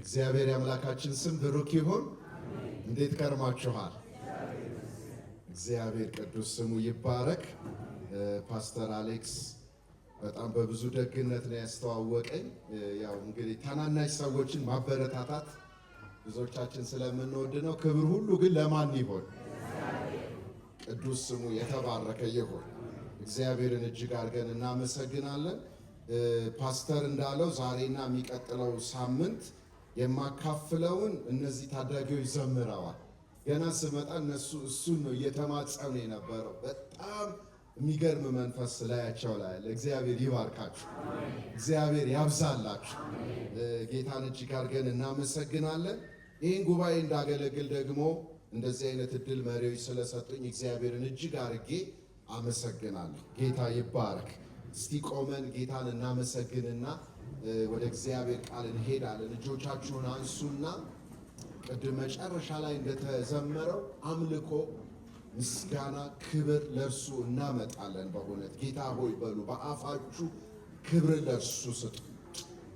እግዚአብሔር የአምላካችን ስም ብሩክ ይሁን። እንዴት ከርማችኋል? እግዚአብሔር ቅዱስ ስሙ ይባረክ። ፓስተር አሌክስ በጣም በብዙ ደግነት ነው ያስተዋወቀኝ። ያው እንግዲህ ታናናሽ ሰዎችን ማበረታታት ብዙዎቻችን ስለምንወድ ነው። ክብር ሁሉ ግን ለማን ይሆን? ቅዱስ ስሙ የተባረከ ይሁን። እግዚአብሔርን እጅግ አድርገን እናመሰግናለን። ፓስተር እንዳለው ዛሬና የሚቀጥለው ሳምንት የማካፍለውን እነዚህ ታዳጊዎች ዘምረዋል። ገና ስመጣ እነሱ እሱን ነው እየተማጸኑ የነበረው። በጣም የሚገርም መንፈስ ላያቸው ላይ አለ። እግዚአብሔር ይባርካችሁ፣ እግዚአብሔር ያብዛላችሁ። ጌታን እጅግ አድርገን እናመሰግናለን። ይህን ጉባኤ እንዳገለግል ደግሞ እንደዚህ አይነት እድል መሪዎች ስለሰጡኝ እግዚአብሔርን እጅግ አድርጌ አመሰግናለሁ። ጌታ ይባረክ። እስቲ ቆመን ጌታን እናመሰግንና ወደ እግዚአብሔር ቃል እንሄዳለን። እጆቻችሁን አንሱና ቅድም መጨረሻ ላይ እንደተዘመረው አምልኮ፣ ምስጋና፣ ክብር ለእርሱ እናመጣለን። በእውነት ጌታ ሆይ በሉ፣ በአፋችሁ ክብር ለእርሱ ስጡ።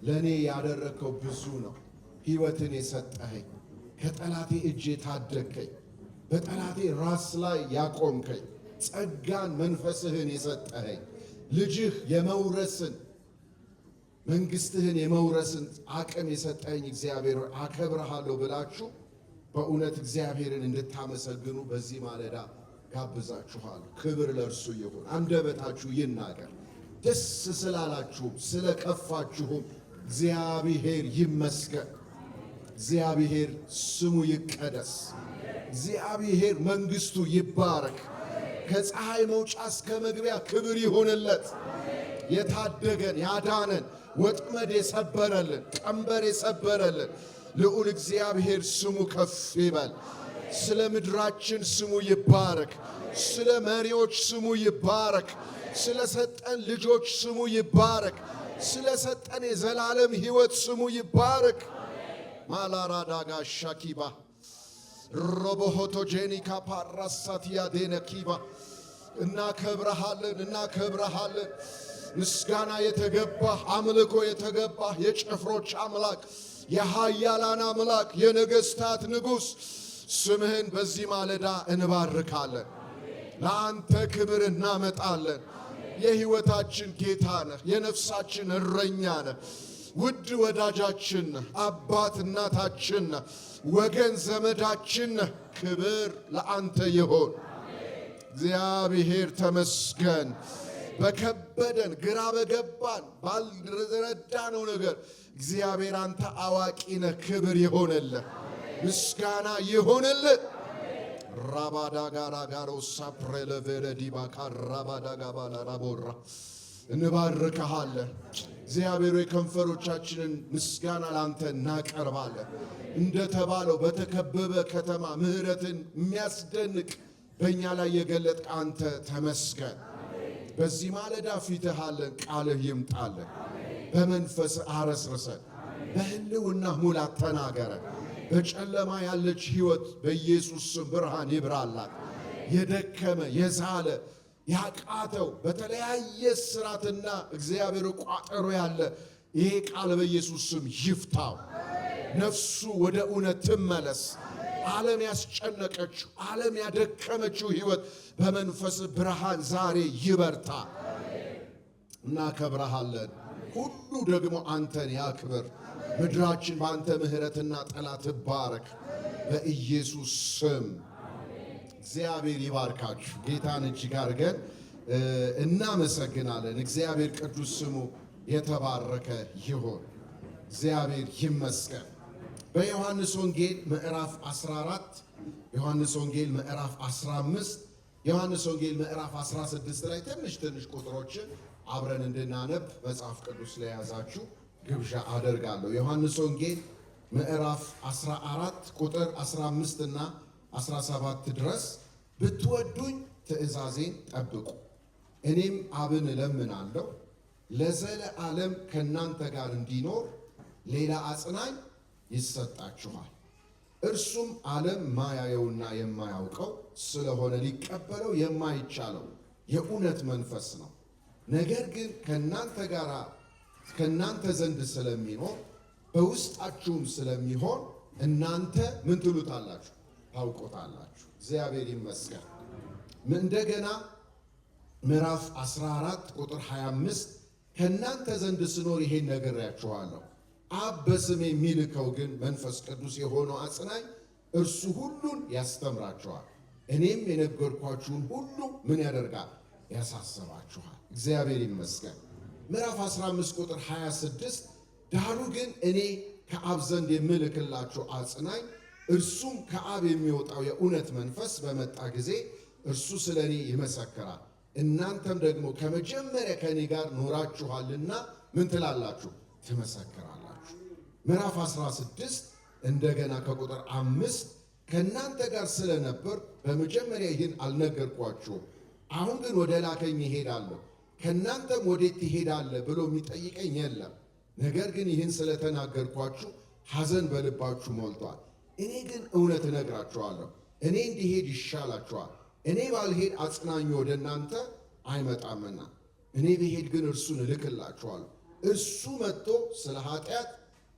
ለእኔ ያደረግከው ብዙ ነው። ሕይወትን የሰጠኸኝ፣ ከጠላቴ እጅ የታደግከኝ፣ በጠላቴ ራስ ላይ ያቆምከኝ፣ ጸጋን መንፈስህን የሰጠኸኝ፣ ልጅህ የመውረስን መንግስትህን የመውረስን አቅም የሰጠኝ እግዚአብሔር ሆይ አከብረሃለሁ ብላችሁ በእውነት እግዚአብሔርን እንድታመሰግኑ በዚህ ማለዳ ጋብዛችኋለሁ። ክብር ለእርሱ ይሁን። አንደበታችሁ ይናገር። ደስ ስላላችሁም ስለከፋችሁም እግዚአብሔር ይመስገን። እግዚአብሔር ስሙ ይቀደስ። እግዚአብሔር መንግስቱ ይባረክ። ከፀሐይ መውጫ እስከ መግቢያ ክብር ይሁንለት። የታደገን፣ ያዳነን፣ ወጥመድ የሰበረልን፣ ቀንበር የሰበረልን ልዑል እግዚአብሔር ስሙ ከፍ ይበል። ስለ ምድራችን ስሙ ይባረክ። ስለ መሪዎች ስሙ ይባረክ። ስለ ሰጠን ልጆች ስሙ ይባረክ። ስለ ሰጠን የዘላለም ሕይወት ስሙ ይባረክ። ማላራዳጋ ሻኪባ ሮቦሆቶጄኒካ ፓራሳቲያ ዴነኪባ። እናከብረሃለን፣ እናከብረሃለን። ምስጋና የተገባ፣ አምልኮ የተገባ፣ የጭፍሮች አምላክ፣ የኃያላን አምላክ፣ የነገሥታት ንጉሥ ስምህን በዚህ ማለዳ እንባርካለን። ለአንተ ክብር እናመጣለን። የሕይወታችን ጌታ ነህ። የነፍሳችን እረኛ ነህ። ውድ ወዳጃችን ነህ። አባት እናታችን ነህ። ወገን ዘመዳችን ነህ። ክብር ለአንተ ይሁን። እግዚአብሔር ተመስገን። በከበደን፣ ግራ በገባን፣ ባልረዳነው ነገር እግዚአብሔር አንተ አዋቂ ነህ። ክብር ይሆንልህ፣ ምስጋና ይሆንልህ። ራባዳጋራጋሮ ሳፕሬለቬረ ዲባካ ራባዳጋባላ ራቦራ። እንባርክሃለን። እግዚአብሔር የከንፈሮቻችንን ምስጋና ላንተ እናቀርባለን። እንደተባለው በተከበበ ከተማ ምሕረትን የሚያስደንቅ በእኛ ላይ የገለጥክ አንተ ተመስገን። በዚህ ማለዳ ፊትህ አለን፣ ቃልህ ይምጣልን። በመንፈስ አረስርሰን፣ በሕልውና ሙላት ተናገረን። በጨለማ ያለች ሕይወት በኢየሱስ ስም ብርሃን ይብራላት። የደከመ፣ የዛለ፣ ያቃተው፣ በተለያየ ስራትና እግዚአብሔር ቋጠሮ ያለ ይሄ ቃል በኢየሱስ ስም ይፍታው። ነፍሱ ወደ እውነት ትመለስ። ዓለም ያስጨነቀችው፣ ዓለም ያደከመችው ሕይወት በመንፈስ ብርሃን ዛሬ ይበርታ። እናከብረሃለን። ሁሉ ደግሞ አንተን ያክብር። ምድራችን በአንተ ምሕረትና ጥላ ትባረክ። በኢየሱስ ስም እግዚአብሔር ይባርካችሁ። ጌታን እጅግ አድርገን እናመሰግናለን። እግዚአብሔር ቅዱስ ስሙ የተባረከ ይሁን። እግዚአብሔር ይመስገን። በዮሐንስ ወንጌል ምዕራፍ 14፣ ዮሐንስ ወንጌል ምዕራፍ 15፣ ዮሐንስ ወንጌል ምዕራፍ 16 ላይ ትንሽ ትንሽ ቁጥሮችን አብረን እንድናነብ መጽሐፍ ቅዱስ ለያዛችሁ ግብዣ አደርጋለሁ። ዮሐንስ ወንጌል ምዕራፍ 14 ቁጥር 15 እና 17 ድረስ። ብትወዱኝ ትእዛዜን ጠብቁ፣ እኔም አብን እለምናለሁ፣ ለዘለዓለም ከእናንተ ጋር እንዲኖር ሌላ አጽናኝ ይሰጣችኋል። እርሱም ዓለም ማያየውና የማያውቀው ስለሆነ ሊቀበለው የማይቻለው የእውነት መንፈስ ነው። ነገር ግን ከእናንተ ጋር ከእናንተ ዘንድ ስለሚኖር በውስጣችሁም ስለሚሆን እናንተ ምን ትሉታላችሁ? ታውቁታላችሁ። እግዚአብሔር ይመስገን። እንደገና ምዕራፍ 14 ቁጥር 25 ከእናንተ ዘንድ ስኖር ይሄን ነግሬያችኋለሁ። አብ በስሜ የሚልከው ግን መንፈስ ቅዱስ የሆነው አጽናኝ እርሱ ሁሉን ያስተምራችኋል፣ እኔም የነገርኳችሁን ሁሉ ምን ያደርጋል? ያሳስባችኋል። እግዚአብሔር ይመስገን። ምዕራፍ 15 ቁጥር 26 ዳሩ ግን እኔ ከአብ ዘንድ የምልክላችሁ አጽናኝ እርሱም ከአብ የሚወጣው የእውነት መንፈስ በመጣ ጊዜ እርሱ ስለ እኔ ይመሰክራል። እናንተም ደግሞ ከመጀመሪያ ከእኔ ጋር ኖራችኋልና ምን ትላላችሁ? ትመሰክራላችሁ። ምዕራፍ 16 እንደገና ከቁጥር 5 ከእናንተ ጋር ስለነበር በመጀመሪያ ይህን አልነገርኳችሁም። አሁን ግን ወደ ላከኝ እሄዳለሁ፣ ከእናንተም ወዴት ትሄዳለህ ብሎ የሚጠይቀኝ የለም። ነገር ግን ይህን ስለተናገርኳችሁ ሐዘን በልባችሁ ሞልቷል። እኔ ግን እውነት እነግራችኋለሁ፣ እኔ እንዲሄድ ይሻላችኋል። እኔ ባልሄድ አጽናኙ ወደ እናንተ አይመጣምና፣ እኔ ብሄድ ግን እርሱን እልክላችኋለሁ። እርሱ መጥቶ ስለ ኃጢአት፣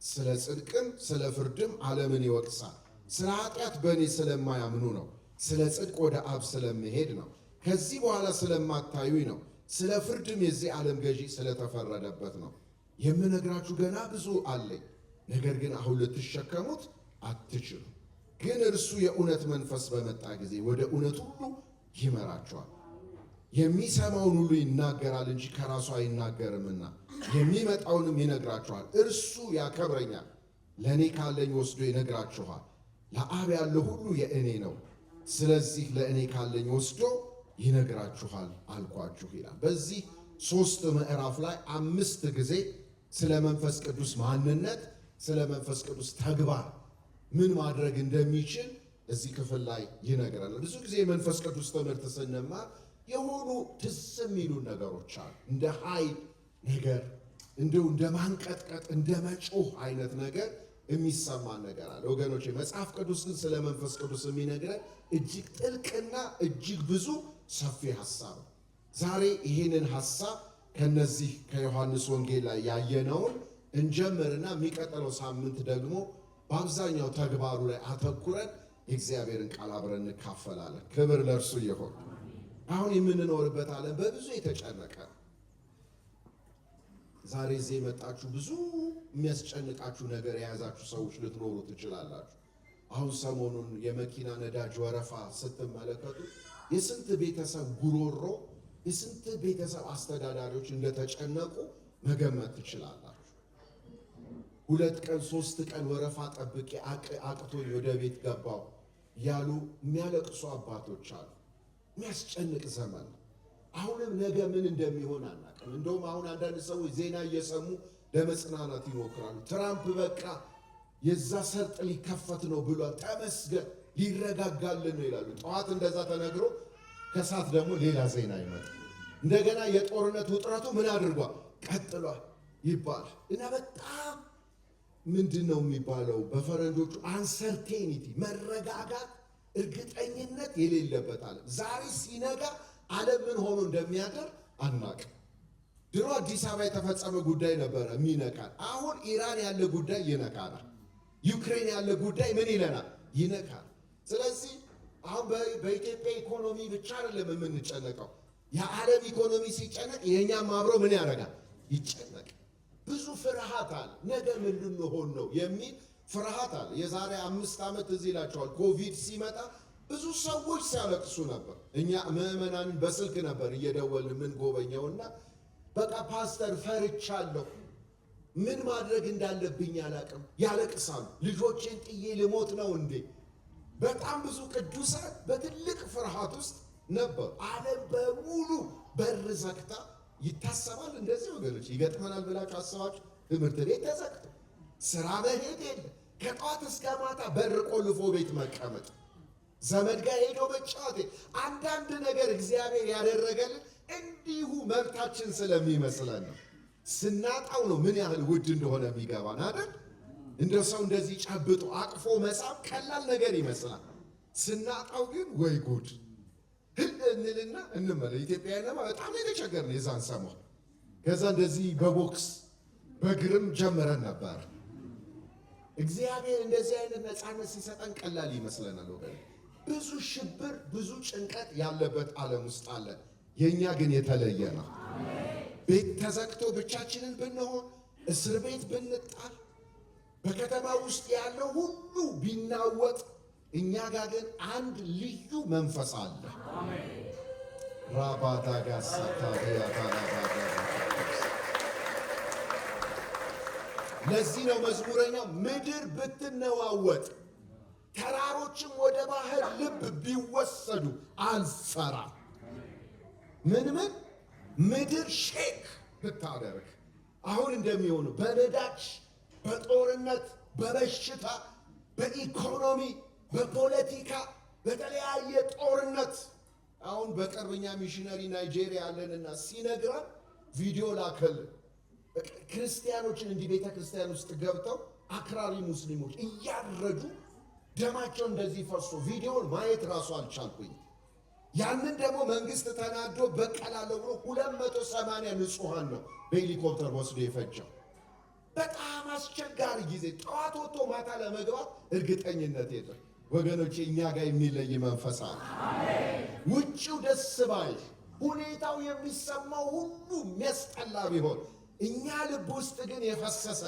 ስለ ጽድቅም፣ ስለ ፍርድም ዓለምን ይወቅሳል። ስለ ኃጢአት በእኔ ስለማያምኑ ነው። ስለ ጽድቅ ወደ አብ ስለምሄድ ነው። ከዚህ በኋላ ስለማታዩኝ ነው። ስለ ፍርድም የዚህ ዓለም ገዢ ስለተፈረደበት ነው። የምነግራችሁ ገና ብዙ አለኝ፣ ነገር ግን አሁን ልትሸከሙት አትችሉ። ግን እርሱ የእውነት መንፈስ በመጣ ጊዜ ወደ እውነት ሁሉ ይመራችኋል። የሚሰማውን ሁሉ ይናገራል እንጂ ከራሱ አይናገርምና የሚመጣውንም ይነግራችኋል። እርሱ ያከብረኛል፣ ለእኔ ካለኝ ወስዶ ይነግራችኋል። ለአብ ያለው ሁሉ የእኔ ነው። ስለዚህ ለእኔ ካለኝ ወስዶ ይነግራችኋል አልኳችሁ ይላል። በዚህ 3 ምዕራፍ ላይ 5 ጊዜ ስለ መንፈስ ቅዱስ ማንነት፣ ስለ መንፈስ ቅዱስ ተግባር ምን ማድረግ እንደሚችል እዚህ ክፍል ላይ ይነግረናል። ብዙ ጊዜ የመንፈስ ቅዱስ ትምህርት ስንማር የሆኑ ትዝ የሚሉ ነገሮች አሉ። እንደ ኃይል ነገር፣ እንደው እንደ ማንቀጥቀጥ፣ እንደ መጮህ አይነት ነገር የሚሰማ ነገር አለ። ወገኖቼ መጽሐፍ ቅዱስ ግን ስለ መንፈስ ቅዱስ የሚነግረን እጅግ ጥልቅና እጅግ ብዙ ሰፊ ሐሳብ ነው። ዛሬ ይሄንን ሐሳብ ከነዚህ ከዮሐንስ ወንጌል ላይ ያየነውን እንጀምርና የሚቀጥለው ሳምንት ደግሞ በአብዛኛው ተግባሩ ላይ አተኩረን የእግዚአብሔርን ቃል አብረን እንካፈላለን። ክብር ለእርሱ ይሁን። አሁን የምንኖርበት ዓለም በብዙ የተጨነቀ ነው። ዛሬ እዚህ የመጣችሁ ብዙ የሚያስጨንቃችሁ ነገር የያዛችሁ ሰዎች ልትኖሩ ትችላላችሁ። አሁን ሰሞኑን የመኪና ነዳጅ ወረፋ ስትመለከቱ የስንት ቤተሰብ ጉሮሮ፣ የስንት ቤተሰብ አስተዳዳሪዎች እንደተጨነቁ መገመት ትችላላችሁ። 2 ቀን 3 ቀን ወረፋ ጠብቄ አቅቶኝ ወደ ቤት ገባሁ ያሉ የሚያለቅሱ አባቶች አሉ። የሚያስጨንቅ ዘመን ነው። አሁንም ነገ ምን እንደሚሆን አናውቅም። እንደውም አሁን አንዳንድ ሰዎች ዜና እየሰሙ ለመጽናናት ይሞክራሉ። ትራምፕ በቃ የዛ ሰርጥ ሊከፈት ነው ብሏል፣ ተመስገን ሊረጋጋልን ነው ይላሉ። ጠዋት እንደዛ ተነግሮ ከሰዓት ደግሞ ሌላ ዜና ይመጣል። እንደገና የጦርነት ውጥረቱ ምን አድርጓል? ቀጥሏል ይባላል። እና በጣም ምንድነው የሚባለው በፈረንጆቹ አንሰርቴኒቲ፣ መረጋጋት፣ እርግጠኝነት የሌለበት ዓለም። ዛሬ ሲነጋ ዓለም ምን ሆኖ እንደሚያደር አናውቅም። ድሮ አዲስ አበባ የተፈጸመ ጉዳይ ነበረ የሚነካን። አሁን ኢራን ያለ ጉዳይ ይነካናል። ዩክሬን ያለ ጉዳይ ምን ይለናል? ይነካል። ስለዚህ አሁን በኢትዮጵያ ኢኮኖሚ ብቻ አይደለም የምንጨነቀው። የዓለም ኢኮኖሚ ሲጨነቅ የኛም አብሮ ምን ያደርጋል? ይጨነቅ። ብዙ ፍርሃት አለ። ነገ ምን ልንሆን ነው የሚል ፍርሃት አለ። የዛሬ 5 ዓመት እዚህ ይላቸዋል ኮቪድ ሲመጣ ብዙ ሰዎች ሲያለቅሱ ነበር። እኛ ምዕመናንን በስልክ ነበር እየደወልን ምን ጎበኘውና በቃ ፓስተር ፈርቻለሁ፣ ምን ማድረግ እንዳለብኝ አላቅም ያለቅሳሉ። ልጆቼን ጥዬ ልሞት ነው እንዴ? በጣም ብዙ ቅዱሳን በትልቅ ፍርሃት ውስጥ ነበሩ። ዓለም በሙሉ በር ዘግታ ይታሰባል። እንደዚህ ወገኖች ይገጥመናል ብላችሁ አስባችሁ ትምህርት ቤት ተዘግቶ ስራ መሄድ የለ፣ ከጧት እስከ ማታ በር ቆልፎ ቤት መቀመጥ፣ ዘመድ ጋር ሄዶ መጫወት። አንዳንድ ነገር እግዚአብሔር ያደረገልን እንዲሁ መብታችን ስለሚመስለን ነው። ስናጣው ነው ምን ያህል ውድ እንደሆነ የሚገባን አይደል? እንደ ሰው እንደዚህ ጨብጦ አቅፎ መሳብ ቀላል ነገር ይመስላል። ስናጣው ግን ወይ ጉድ ህል እንልና እንመለ። ኢትዮጵያውያን በጣም የተቸገርን የዛን ሰሞን። ከዛ እንደዚህ በቦክስ በግርም ጀምረን ነበር። እግዚአብሔር እንደዚህ አይነት ነፃነት ሲሰጠን ቀላል ይመስለናል ወገን። ብዙ ሽብር፣ ብዙ ጭንቀት ያለበት ዓለም ውስጥ አለ። የእኛ ግን የተለየ ነው። ቤት ተዘግቶ ብቻችንን ብንሆን፣ እስር ቤት ብንጣል፣ በከተማ ውስጥ ያለው ሁሉ ቢናወጥ፣ እኛ ጋር ግን አንድ ልዩ መንፈስ አለ። ራባዳጋሳታዲያታላባዳ። ለዚህ ነው መዝሙረኛው ምድር ብትነዋወጥ ተራሮችም ወደ ባህር ልብ ቢወሰዱ አልፈራም። ምን ምድር shake ብታደርግ፣ አሁን እንደሚሆኑ በነዳጅ፣ በጦርነት፣ በበሽታ፣ በኢኮኖሚ፣ በፖለቲካ፣ በተለያየ ጦርነት። አሁን በቅርብ እኛ ሚሽነሪ ናይጄሪያ ያለንና ሲነግረን ቪዲዮ ላከልን። ክርስቲያኖችን እንዲህ ቤተ ክርስቲያን ውስጥ ገብተው አክራሪ ሙስሊሞች እያረዱ ደማቸው እንደዚህ ፈሶ ቪዲዮን ማየት ራሱ አልቻልኩኝ። ያንን ደግሞ መንግስት ተናዶ በቀላለሁ ብሎ 280 ንጹሐን ነው በሄሊኮፕተር ወስዶ የፈጀው። በጣም አስቸጋሪ ጊዜ፣ ጠዋት ወጥቶ ማታ ለመግባት እርግጠኝነት የለም። ወገኖቼ፣ እኛ ጋር የሚለይ መንፈስ አለ። ውጭው ደስ ባይ፣ ሁኔታው የሚሰማው ሁሉ የሚያስጠላ ቢሆን እኛ ልብ ውስጥ ግን የፈሰሰ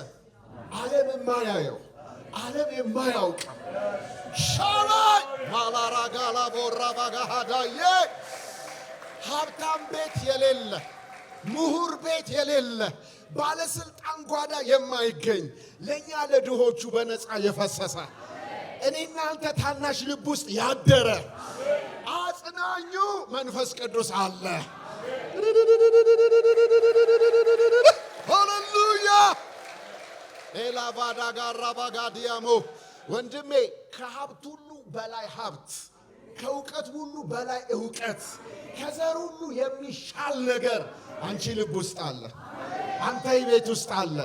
ዓለም የማያየው፣ ዓለም የማያውቅ ሻላይ ማላራጋላ ቦራ ባጋሃዳዬ፣ ሀብታም ቤት የሌለ፣ ምሁር ቤት የሌለ፣ ባለስልጣን ጓዳ የማይገኝ፣ ለእኛ ለድሆቹ በነፃ የፈሰሰ፣ እኔ እናንተ ታናሽ ልብ ውስጥ ያደረ አጽናኙ መንፈስ ቅዱስ አለ። ሃሌሉያ! ኤላባዳ ጋራ ባጋዲያሞ። ወንድሜ፣ ከሀብት ሁሉ በላይ ሀብት፣ ከእውቀት ሁሉ በላይ እውቀት፣ ከዘር ሁሉ የሚሻል ነገር አንቺ ልብ ውስጥ አለ። አንተ ቤት ውስጥ አለ።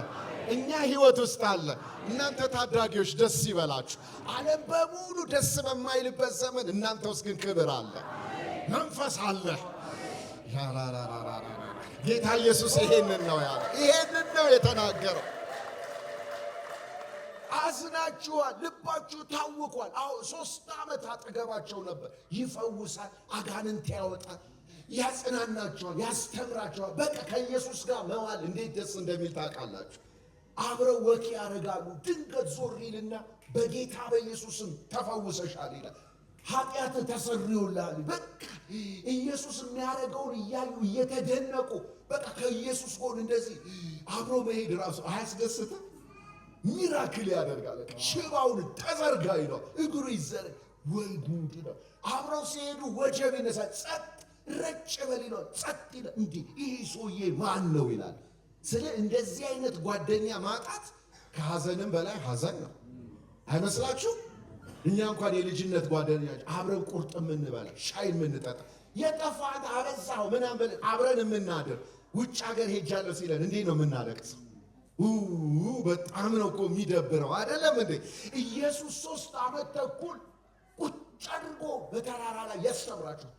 እኛ ህይወት ውስጥ አለ። እናንተ ታዳጊዎች ደስ ይበላችሁ። ዓለም በሙሉ ደስ በማይልበት ዘመን እናንተ ውስጥ ግን ክብር አለ፣ መንፈስ አለ። ጌታ ኢየሱስ ይሄንን ነው ያለ፣ ይሄንን ነው የተናገረው። አዝናችኋል፣ ልባችሁ ታውኳል። አዎ፣ 3 ዓመት አጠገባቸው ነበር። ይፈውሳል፣ አጋንንት ያወጣል፣ ያጽናናቸዋል፣ ያስተምራቸዋል። በቃ ከኢየሱስ ጋር መዋል እንዴት ደስ እንደሚል ታውቃላችሁ። አብረው walk ያደርጋሉ። ድንገት ዞር ይልና በጌታ በኢየሱስም ተፈውሰሻል ይላል። ኃጢአት ተሰርዮልሃል። በቃ ኢየሱስ የሚያደርገውን እያዩ እየተደነቁ በቃ ከኢየሱስ ጎን እንደዚህ አብሮ መሄድ ራሱ አያስደስትም? Miracle ያደርጋል። ሽባውን ተዘርጋ ይለዋል። እግሩ ይዘረግ፣ ወይ ጉድ ነው። አብረው ሲሄዱ ወጀብ ይነሳል። ጸጥ ረጭ በል ይለዋል። ጸጥ ይላል። እንዴ፣ ይህ ሰውዬ ማን ነው ይላል። ስለ እንደዚህ አይነት ጓደኛ ማጣት ከሐዘንም በላይ ሐዘን ነው። አይመስላችሁ? እኛ እንኳን የልጅነት ጓደኛ አብረን ቁርጥ የምንበላ፣ ሻይ የምንጠጣ፣ የጠፋት አበዛው ምናምን ብለን አብረን የምናድር ውጭ ሀገር ሄጃለሁ ሲለን እንዴት ነው የምናለቅሰው? በጣም ነው እኮ የሚደብረው፣ አይደለም እንዴ? ኢየሱስ 3 ዓመት ተኩል ቁጭ አድርጎ በተራራ ላይ ያስተምራቸው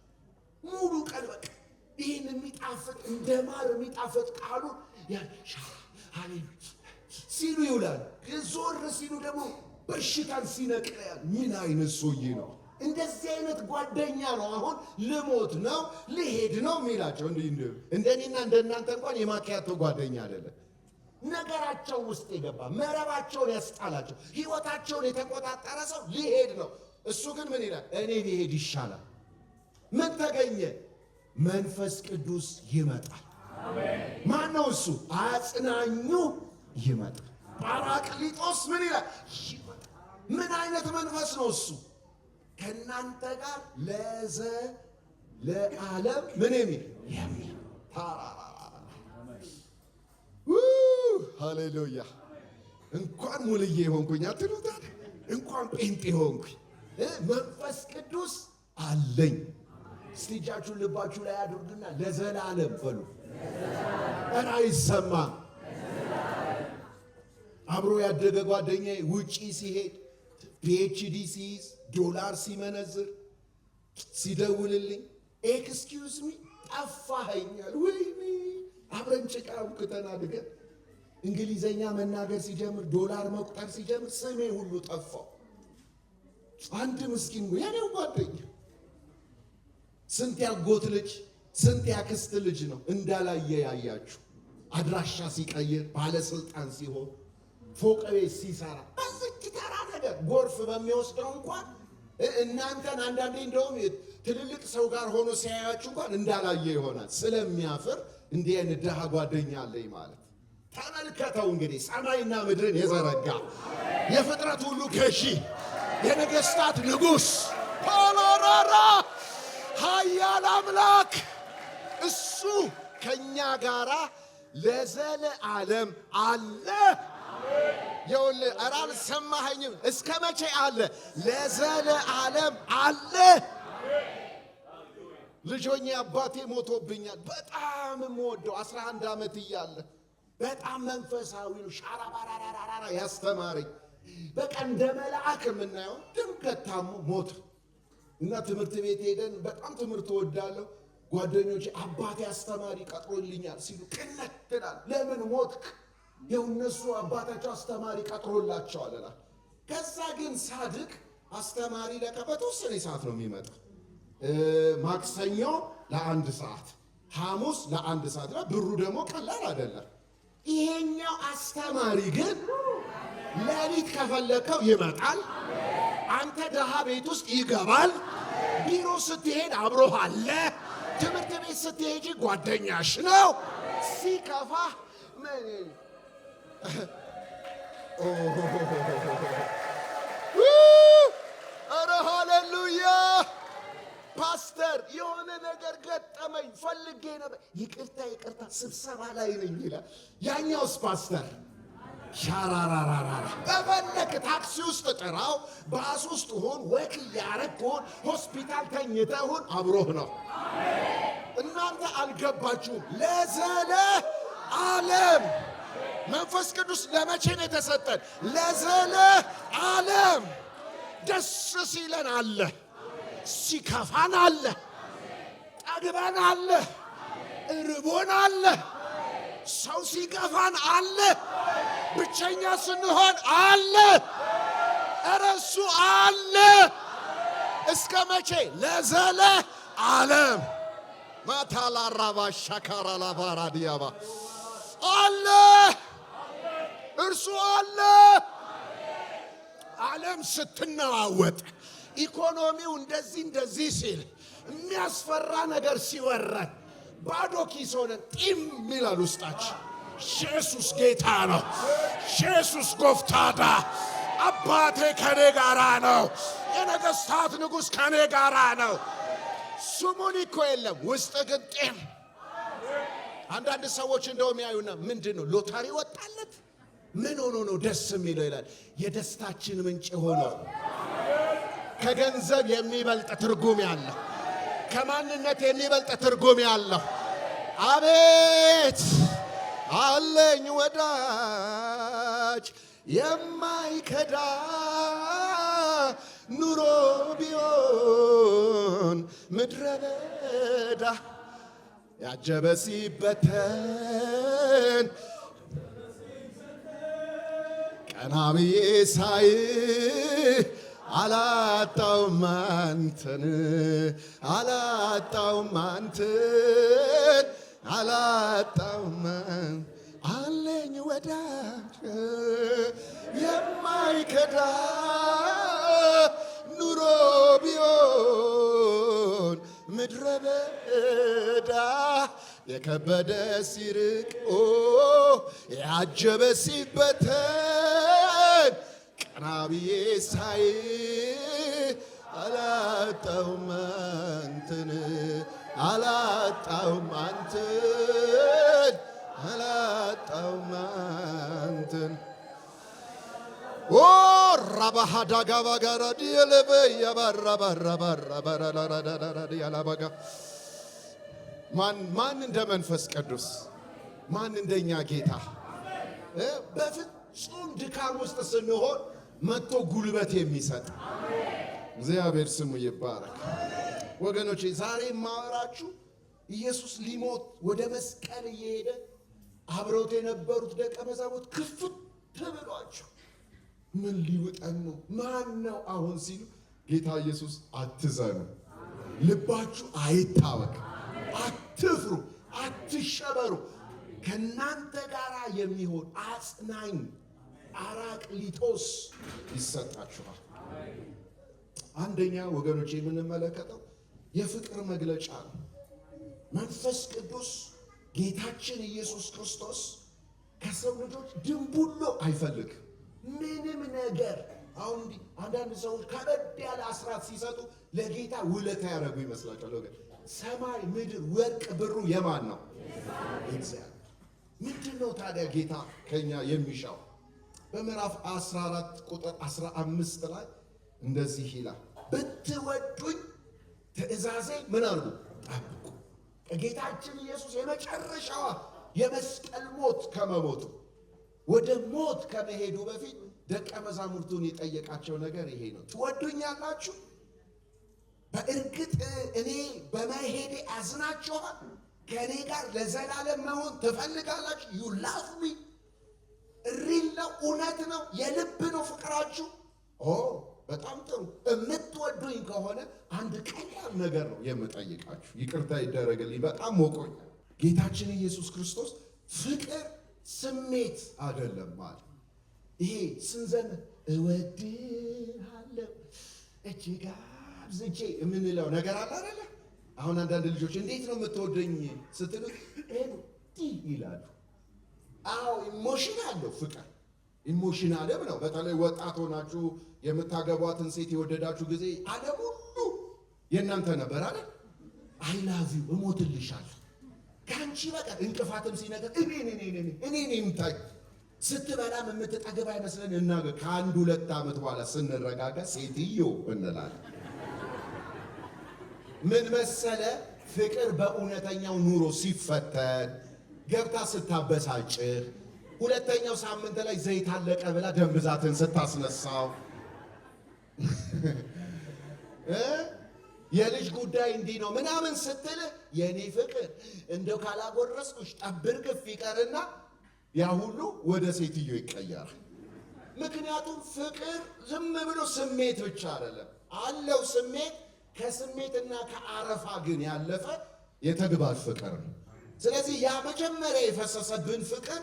ሙሉ ቀን። በቃ ይህን የሚጣፍጥ፣ እንደ ማር የሚጣፍጥ ቃሉ ሲሉ ይውላል። ዞር ሲሉ ደግሞ በሽታን ሲነቅል ምን አይነት ሰውዬ ነው? እንደዚህ አይነት ጓደኛ ነው። አሁን ልሞት ነው፣ ልሄድ ነው የሚላቸው። እንደ እኔና እንደ እናንተ እንኳን የማኪያቶ ጓደኛ አይደለም። ነገራቸው ውስጥ የገባ፣ መረባቸውን ያስጣላቸው፣ ህይወታቸውን የተቆጣጠረ ሰው ሊሄድ ነው። እሱ ግን ምን ይላል? እኔ ሊሄድ ይሻላል። ምን ተገኘ? መንፈስ ቅዱስ ይመጣል። ማን ነው እሱ? አጽናኙ ይመጣል። ጳራቅሊጦስ ምን ይላል? ይመጣል። ምን አይነት መንፈስ ነው እሱ? ከእናንተ ጋር ለዘ ለዓለም ምን የሚል ሃሌሉያ! እንኳን ሙልዬ ሆንኩኝ አትሉታል? እንኳን ጴንጤ ሆንኩኝ። መንፈስ ቅዱስ አለኝ። እስቲ እጃችሁን ልባችሁ ላይ አድርጉና ለዘላለም በሉ። ኧረ አይሰማም። አብሮ ያደገ ጓደኛዬ ውጪ ሲሄድ፣ PhD ሲይዝ፣ ዶላር ሲመነዝር ሲደውልልኝ excuse me ጠፋኸኛል። ወይኔ፣ አብረን ጭቃ አቡክተን አድገን እንግሊዘኛ መናገር ሲጀምር፣ ዶላር መቁጠር ሲጀምር ስሜ ሁሉ ጠፋው። አንድ ምስኪን የኔው ጓደኛ፣ ስንት ያጎት ልጅ፣ ስንት ያክስት ልጅ ነው እንዳላየ ያያችሁ። አድራሻ ሲቀይር፣ ባለስልጣን ሲሆን፣ ፎቅ ቤት ሲሰራ፣ በዚች ተራ ነገር ጎርፍ በሚወስደው እንኳን እናንተን አንዳንዴ እንደውም ትልልቅ ሰው ጋር ሆኖ ሲያያችሁ እንኳን እንዳላየ ይሆናል ስለሚያፍር። እንዲህ አይነት ድሃ ጓደኛ አለኝ ማለት። ተመልከተው እንግዲህ፣ ሰማይና ምድርን የዘረጋ፣ የፍጥረት ሁሉ ገዢ፣ የነገስታት ንጉሥ፣ ሆሎራራ ኃያል አምላክ፣ እሱ ከእኛ ጋራ ለዘለዓለም አለ። ይኸውልህ፣ ኧረ አልሰማኸኝም? እስከ መቼ አለ? ለዘለዓለም አለ። ልጅ ሆኜ አባቴ ሞቶብኛል። በጣም የምወደው፣ 11 ዓመት እያለ በጣም መንፈሳዊ ነው። ሻራባራራራ ያስተማረኝ፣ በቃ እንደ መልአክ የምናየው ድንገት ታሞ ሞተ እና ትምህርት ቤት ሄደን፣ በጣም ትምህርት እወዳለሁ። ጓደኞቼ አባቴ አስተማሪ ቀጥሮልኛል ሲሉ ቅነት ትላል። ለምን ሞትክ? ይኸው እነሱ አባታቸው አስተማሪ ቀጥሮላቸዋል እላለሁ። ከዛ ግን ሳድግ አስተማሪ ለካ በተወሰነ ሰዓት ነው የሚመጣው። ማክሰኞ ለአንድ ሰዓት፣ ሐሙስ ለአንድ ሰዓት። ብሩ ደግሞ ቀላል አይደለም። ይሄኛው አስተማሪ ግን ሌሊት ከፈለከው ይመጣል። አንተ ድሃ ቤት ውስጥ ይገባል። ቢሮ ስትሄድ አብሮህ አለ። ትምህርት ቤት ስትሄጂ ጓደኛሽ ነው። ሲከፋ ምን፣ ኧረ ሃሌሉያ! ፓስተር፣ የሆነ ነገር ገጠመኝ፣ ፈልጌ ነበር። ይቅርታ ይቅርታ፣ ስብሰባ ላይ ነኝ ይላል። ያኛውስ ፓስተር ሻራራራራ በፈለክ ታክሲ ውስጥ ጥራው፣ ባስ ውስጥ ሁን፣ walk እያረግ ሁን፣ ሆስፒታል ተኝተህ ሁን፣ አብሮህ ነው። እናንተ አልገባችሁም። ለዘለ ዓለም መንፈስ ቅዱስ ለመቼ ነው የተሰጠን? ለዘለ ዓለም። ደስ ሲለን አለ፣ ሲከፋን አለ፣ ጠግበን አለ፣ እርቦን አለ፣ ሰው ሲገፋን አለ፣ ብቸኛ ስንሆን አለ፣ እረ እሱ አለ። እስከ መቼ? ለዘለ ዓለም። ማታላራባ ሻካራ ላባራ ዲያባ አለ፣ እርሱ አለ። ዓለም ስትነዋወጥ፣ ኢኮኖሚው እንደዚህ እንደዚህ ሲል፣ የሚያስፈራ ነገር ሲወረን፣ ባዶ ኪስ ሆነን ጢም ይላል ውስጣችን። ኢየሱስ ጌታ ነው። ኢየሱስ gooftaadha። አባቴ ከኔ ጋራ ነው። የነገስታት ንጉሥ ከኔ ጋራ ነው። ስሙን እኮ የለም፣ ውስጥ ግን ጢም። አንዳንድ ሰዎች እንደውም ያዩና ምንድን ነው፣ ሎተሪ ወጣለት፣ ምን ሆኖ ነው ደስ የሚለው ይላል። የደስታችን ምንጭ ሆኖ፣ ከገንዘብ የሚበልጥ ትርጉም ያለው፣ ከማንነት የሚበልጥ ትርጉም ያለው፣ አቤት አለኝ ወዳጅ የማይከዳ፣ ኑሮ ቢሆን ምድረ በዳ፣ ያጀበ ሲበተን፣ ቀና ብዬ ሳይ አላጣውም አንተን፣ አላጣውም አንተን፣ አላጣውም። አለኝ ወዳጅ የማይከዳ፣ ኑሮ ቢሆን ምድረ በዳ፣ የከበደ ሲርቅ፣ ያጀበ ሲበተን፣ ቀና ብዬ ሳይ አላጣውም አንተን፣ አላጣውም አንተን፣ አላጣውም አንተን። ኦ ራባሃዳጋባጋራ ዲየለበ ያባራባራባራባራባራላላላላላባጋ። ማን ማን እንደ መንፈስ ቅዱስ? ማን እንደኛ ጌታ? በፍጹም ድካም ውስጥ ስንሆን መጥቶ ጉልበት የሚሰጥ እግዚአብሔር ስሙ ይባረክ። ወገኖቼ፣ ዛሬ የማወራችሁ ኢየሱስ ሊሞት ወደ መስቀል እየሄደ አብረውት የነበሩት ደቀ መዛሙርት ክፍት ብሏቸው ምን ሊውጠን ነው? ማን ነው አሁን ሲሉ ጌታ ኢየሱስ አትዘኑ፣ ልባችሁ አይታወክ፣ አትፍሩ፣ አትሸበሩ፣ ከእናንተ ጋር የሚሆን አጽናኝ አራቅሊጦስ ይሰጣችኋል። አንደኛ ወገኖች የምንመለከተው የፍቅር መግለጫ ነው። መንፈስ ቅዱስ ጌታችን ኢየሱስ ክርስቶስ ከሰው ልጆች ድንቡሎ አይፈልግም ምንም ነገር። አሁን እንዲህ አንዳንድ ሰዎች ከበድ ያለ አስራት ሲሰጡ ለጌታ ውለታ ያደረጉ ይመስላቸዋል። ወገን ሰማይ ምድር ወርቅ ብሩ የማን ነው? እግዚአብሔር። ምንድን ነው ታዲያ ጌታ ከኛ የሚሻው? በምዕራፍ 14 ቁጥር 15 ላይ እንደዚህ ይላል፣ ብትወዱኝ ትእዛዜ ምን አድርጉ? ጠብቁ። ጌታችን ኢየሱስ የመጨረሻዋ የመስቀል ሞት ከመሞቱ ወደ ሞት ከመሄዱ በፊት ደቀ መዛሙርቱን የጠየቃቸው ነገር ይሄ ነው። ትወዱኛላችሁ? በእርግጥ እኔ በመሄዴ አዝናችኋል? ከእኔ ጋር ለዘላለም መሆን ትፈልጋላችሁ? You love me? Real ነው፣ እውነት ነው፣ የልብ ነው ፍቅራችሁ። ኦ በጣም ጥሩ። የምትወዱኝ ከሆነ አንድ ቀላል ነገር ነው የምጠይቃችሁ። ይቅርታ ይደረግልኝ፣ በጣም ሞቆኛል። ጌታችን ኢየሱስ ክርስቶስ ፍቅር ስሜት አይደለም ማለት ይሄ ስንዘምር እወድሃለሁ እጅግ አብዝቼ የምንለው ነገር አለ አይደለ? አሁን አንዳንድ ልጆች እንዴት ነው የምትወደኝ ስትሉ እንዲህ ይላሉ። አዎ emotion አለው ፍቅር emotion አለም ነው። በተለይ ወጣት ሆናችሁ የምታገቧትን ሴት የወደዳችሁ ጊዜ ዓለም ሁሉ የእናንተ ነበር አይደል? I love you፣ እሞትልሻለሁ፣ ከአንቺ በቀር እንቅፋትም ሲነገር እኔ እኔ እኔ እኔ እኔ የምታይ ስትበላም የምትጠግብ አይመስለን እና ከአንድ ሁለት ዓመት በኋላ ስንረጋጋ ሴትዮ እንላለን። ምን መሰለ፣ ፍቅር በእውነተኛው ኑሮ ሲፈተን ገብታ ስታበሳጭህ፣ ሁለተኛው ሳምንት ላይ ዘይት አለቀ ብላ ደም ብዛትን ስታስነሳው፣ የልጅ ጉዳይ እንዲህ ነው ምናምን ስትል የእኔ ፍቅር እንደው ካላጎረስኩሽ ጠብር ግፍ ይቀርና ያ ሁሉ ወደ ሴትዮ ይቀየራል። ምክንያቱም ፍቅር ዝም ብሎ ስሜት ብቻ አይደለም፣ አለው ስሜት፣ ከስሜትና ከአረፋ ግን ያለፈ የተግባር ፍቅር ነው። ስለዚህ ያ መጀመሪያ የፈሰሰብን ፍቅር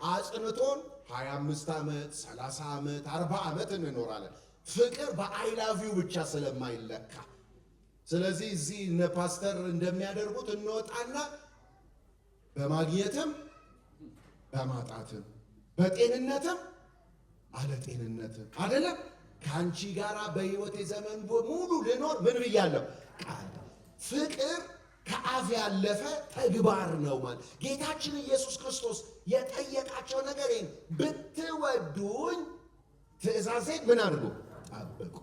አጽንቶን 25 ዓመት፣ 30 ዓመት፣ 40 ዓመት እንኖራለን። ፍቅር በ I love you ብቻ ስለማይለካ፣ ስለዚህ እዚህ እነ ፓስተር እንደሚያደርጉት እንወጣና በማግኘትም በማጣትም በጤንነትም አለጤንነትም አይደለም ከአንቺ ጋር በሕይወቴ ዘመን ሙሉ ልኖር ምን ብያለሁ? ቃል። ፍቅር ከአፍ ያለፈ ተግባር ነው ማለት ጌታችን ኢየሱስ ክርስቶስ የጠየቃቸው ነገር ይሄን፣ ብትወዱኝ ትእዛዜን ምን አድርጉ? ጠብቁ።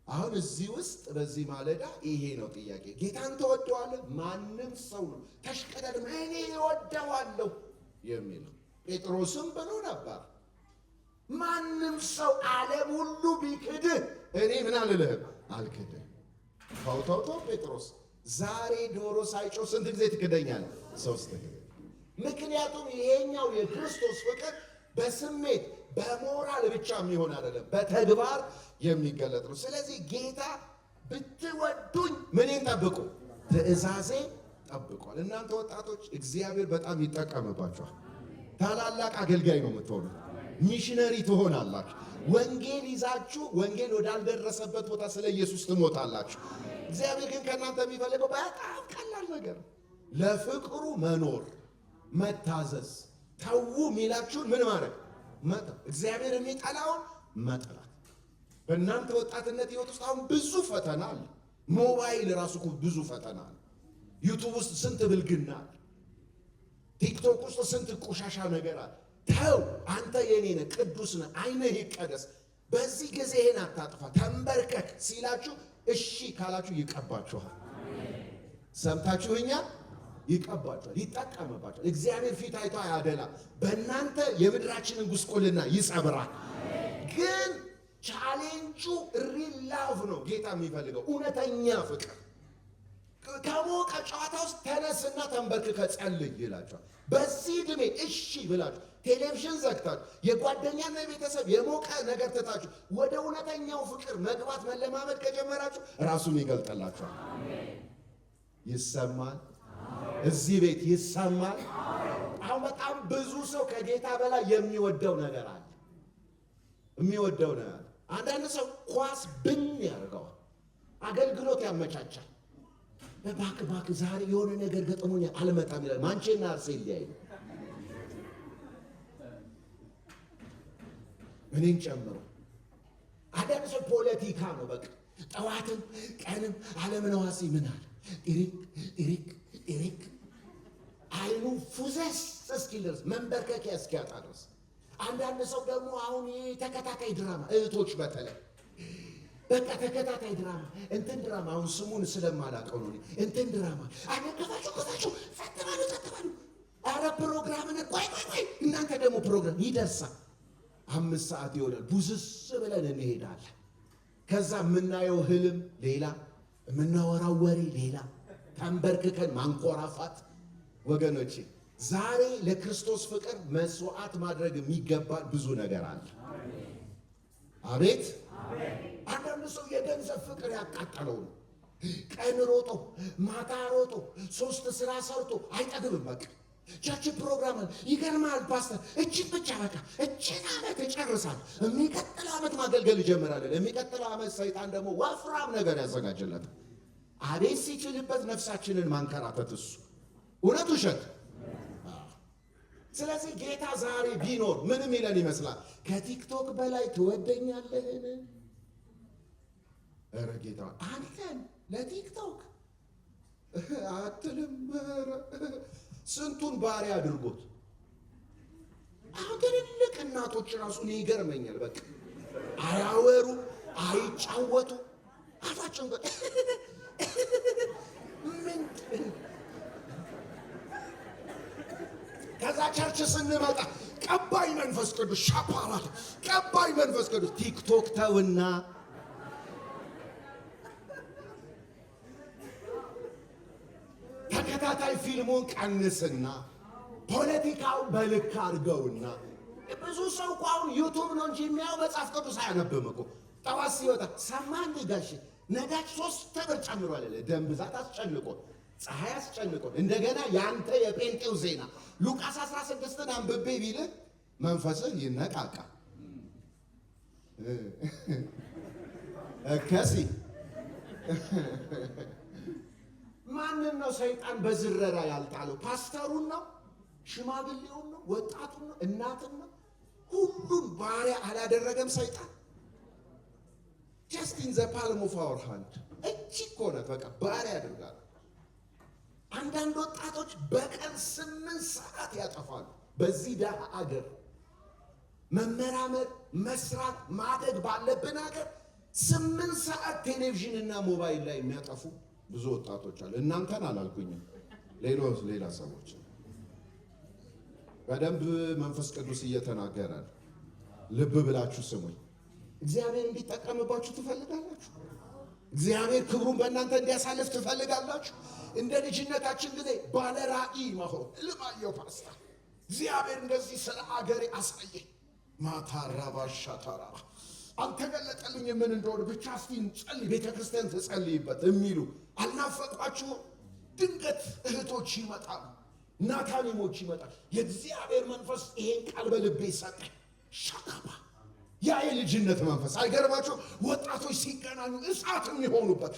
አሁን እዚህ ውስጥ በዚህ ማለዳ ይሄ ነው ጥያቄ። ጌታን ትወደዋለህ? ማንም ሰው ነው ተሽቀዳድም እኔ እወደዋለሁ የሚለው። ጴጥሮስም ብሎ ነበር፣ ማንም ሰው ዓለም ሁሉ ቢክድህ እኔ ምን አልልህም፣ አልክድህ። ተው ተው ተው ጴጥሮስ፣ ዛሬ ዶሮ ሳይጮህ ስንት ጊዜ ትክደኛለህ? ሶስት ጊዜ። ምክንያቱም ይሄኛው የክርስቶስ ፍቅር በስሜት በሞራል ብቻ የሚሆን አይደለም፣ በተግባር የሚገለጥ ነው። ስለዚህ ጌታ ብትወዱኝ ምኔን ጠብቁ? ትእዛዜን ጠብቋል። እናንተ ወጣቶች እግዚአብሔር በጣም ይጠቀምባችኋል። ታላላቅ አገልጋይ ነው የምትሆኑት። ሚሽነሪ ትሆናላችሁ። ወንጌል ይዛችሁ ወንጌል ወዳልደረሰበት ቦታ ስለ ኢየሱስ ትሞታላችሁ። እግዚአብሔር ግን ከእናንተ የሚፈልገው በጣም ቀላል ነገር ነው። ለፍቅሩ መኖር፣ መታዘዝ፣ ተዉ የሚላችሁን ምን ማድረግ? መተው፣ እግዚአብሔር የሚጠላውን መጥላት። በእናንተ ወጣትነት ህይወት ውስጥ አሁን ብዙ ፈተና አለ። ሞባይል ራሱ እኮ ብዙ ፈተና አለ። YouTube ውስጥ ስንት ብልግና አለ። TikTok ውስጥ ስንት ቆሻሻ ነገር አለ። ተው፣ አንተ የኔ ነህ፣ ቅዱስ ነህ፣ ዓይንህ ይቀደስ። በዚህ ጊዜ ይሄን አታጥፋ፣ ተንበርከክ ሲላችሁ እሺ ካላችሁ ይቀባችኋል። ሰምታችሁኛል? ይቀባችኋል፣ ይጠቀምባችኋል። እግዚአብሔር ፊት አይቶ አያደላ። በእናንተ የምድራችንን ጉስቁልና ይሰብራል። ግን challenge ኡ real love ነው ጌታ የሚፈልገው፣ እውነተኛ ፍቅር። ከሞቀ ጨዋታ ውስጥ ተነስና ተንበርክከህ ጸልይ ይላቸዋል። በዚህ ዕድሜ እሺ ብላችሁ ቴሌቪዥን ዘግታችሁ የጓደኛና የቤተሰብ የሞቀ ነገር ትታችሁ ወደ እውነተኛው ፍቅር መግባት መለማመድ ከጀመራችሁ ራሱን ይገልጥላችኋል። ይሰማል። እዚህ ቤት ይሰማል። አሁን በጣም ብዙ ሰው ከጌታ በላይ የሚወደው ነገር አለ። የሚወደው ነገር አለ። አንዳንድ ሰው ኳስ ብን ያደርገዋል። አገልግሎት ያመቻቻል። እባክህ እባክህ ዛሬ የሆነ ነገር ገጥሞኛል አልመጣም ይላል። ማንቼና አርሴል ሊያይ ነው፣ እኔን ጨምሮ። አንዳንድ ሰው ፖለቲካ ነው በቃ ጠዋትም ቀንም አለምነህ ዋሴ ምን አለ ኢሪክ ኢሪክ ኢሪክ አይኑ ፉዘስ እስኪል ድረስ፣ መንበርከኪያ እስኪያጣ ድረስ። አንዳንድ ሰው ደግሞ አሁን ይሄ ተከታታይ ድራማ፣ እህቶች በተለይ በቃ ተከታታይ ድራማ፣ እንትን ድራማ፣ አሁን ስሙን ስለማላውቀው ነው። እንትን ድራማ አነ ክፈቹ ክፈቹ፣ ጸጥ በሉ ጸጥ በሉ። ኧረ ፕሮግራምን ቆይ ቆይ ቆይ፣ እናንተ ደግሞ ፕሮግራም ይደርሳል። 5 ሰዓት ይሆናል። ቡዝስ ብለን እንሄዳለን። ከዛ የምናየው ህልም ሌላ፣ የምናወራው ወሬ ሌላ፣ ተንበርክከን ማንኮራፋት። ወገኖቼ፣ ዛሬ ለክርስቶስ ፍቅር መስዋዕት ማድረግ የሚገባን ብዙ ነገር አለ። አቤት፣ አንዳንድ ሰው የገንዘብ ፍቅር ያቃጠለው ነው። ቀን ሮጦ ማታ ሮጦ ሶስት ስራ ሰርቶ አይጠግብም። በቃ church ፕሮግራም አለ። ይገርማል ፓስተር፣ እችን ብቻ በቃ እችን ዓመት እጨርሳለሁ፣ የሚቀጥለው ዓመት ማገልገል እጀምራለሁ። የሚቀጥለው ዓመት ሰይጣን ደግሞ ወፍራም ነገር ያዘጋጅለታል። አቤት ሲችልበት ነፍሳችንን ማንከራተት እሱ። እውነት ውሸት? ስለዚህ ጌታ ዛሬ ቢኖር ምንም ይለን ይመስላል? ከቲክቶክ በላይ ትወደኛለህን? ኧረ ጌታ አንተን ለቲክቶክ አትልም። ኧረ ስንቱን ባሪያ አድርጎት። አሁን ትልልቅ እናቶች ራሱ እኔ ይገርመኛል። በቃ አያወሩ፣ አይጫወቱ፣ አፋቸውን ምን። ከዛ church ስንመጣ ቀባይ መንፈስ ቅዱስ ሻፓራት፣ ቀባይ መንፈስ ቅዱስ። ቲክቶክ ተውና ተከታታይ ፊልሙን ቀንስና ፖለቲካው በልክ አድርገውና። ብዙ ሰው እኮ አሁን ዩቱብ ነው እንጂ የሚያው መጽሐፍ ቅዱስ አያነብም እኮ። ጠዋት ሲወጣ ሰማ እንዴ ጋሼ፣ ነዳጅ 3 ብር ጨምሯል አለ። ደም ብዛት አስጨንቆ፣ ፀሐይ አስጨንቆ፣ እንደገና የአንተ የጴንጤው ዜና። ሉቃስ 16ን አንብቤ ቢልህ መንፈስህ ይነቃቃል። እከሲ ማንን ነው ሰይጣን በዝረራ ያልጣለው? ፓስተሩን ነው? ሽማግሌውን ነው? ወጣቱን ነው? እናትን ነው? ሁሉን ባሪያ አላደረገም ሰይጣን? Just in the palm of our hand እቺ እኮ ናት። በቃ ባሪያ ያደርጋል። አንዳንድ ወጣቶች በቀን 8 ሰዓት ያጠፋሉ። በዚህ ደሃ አገር፣ መመራመር፣ መስራት፣ ማደግ ባለብን ሀገር 8 ሰዓት ቴሌቪዥን እና ሞባይል ላይ የሚያጠፉ ብዙ ወጣቶች አሉ። እናንተን አላልኩኝም፣ ሌሎች ሌላ ሰዎች። በደንብ መንፈስ ቅዱስ እየተናገረ ነው። ልብ ብላችሁ ስሙኝ። እግዚአብሔር እንዲጠቀምባችሁ ትፈልጋላችሁ? እግዚአብሔር ክብሩን በእናንተ እንዲያሳልፍ ትፈልጋላችሁ? እንደ ልጅነታችን ጊዜ ባለ ራእይ መሆን። ልማየው ፓስተር፣ እግዚአብሔር እንደዚህ ስለ አገሬ አሳየኝ። ማታራባሻ ተራራ አልተገለጠልኝ ምን እንደሆነ፣ ብቻ እስቲ እንጸልይ፣ ቤተ ክርስቲያን ትጸልይበት የሚሉ አልናፈቋችሁም? ድንገት እህቶች ይመጣሉ፣ ናታኒሞች ይመጣል። የእግዚአብሔር መንፈስ ይሄን ቃል በልቤ ሰጠኝ። ሻካባ ያ የልጅነት መንፈስ አይገርማቸው? ወጣቶች ሲገናኙ እሳት የሚሆኑበት፣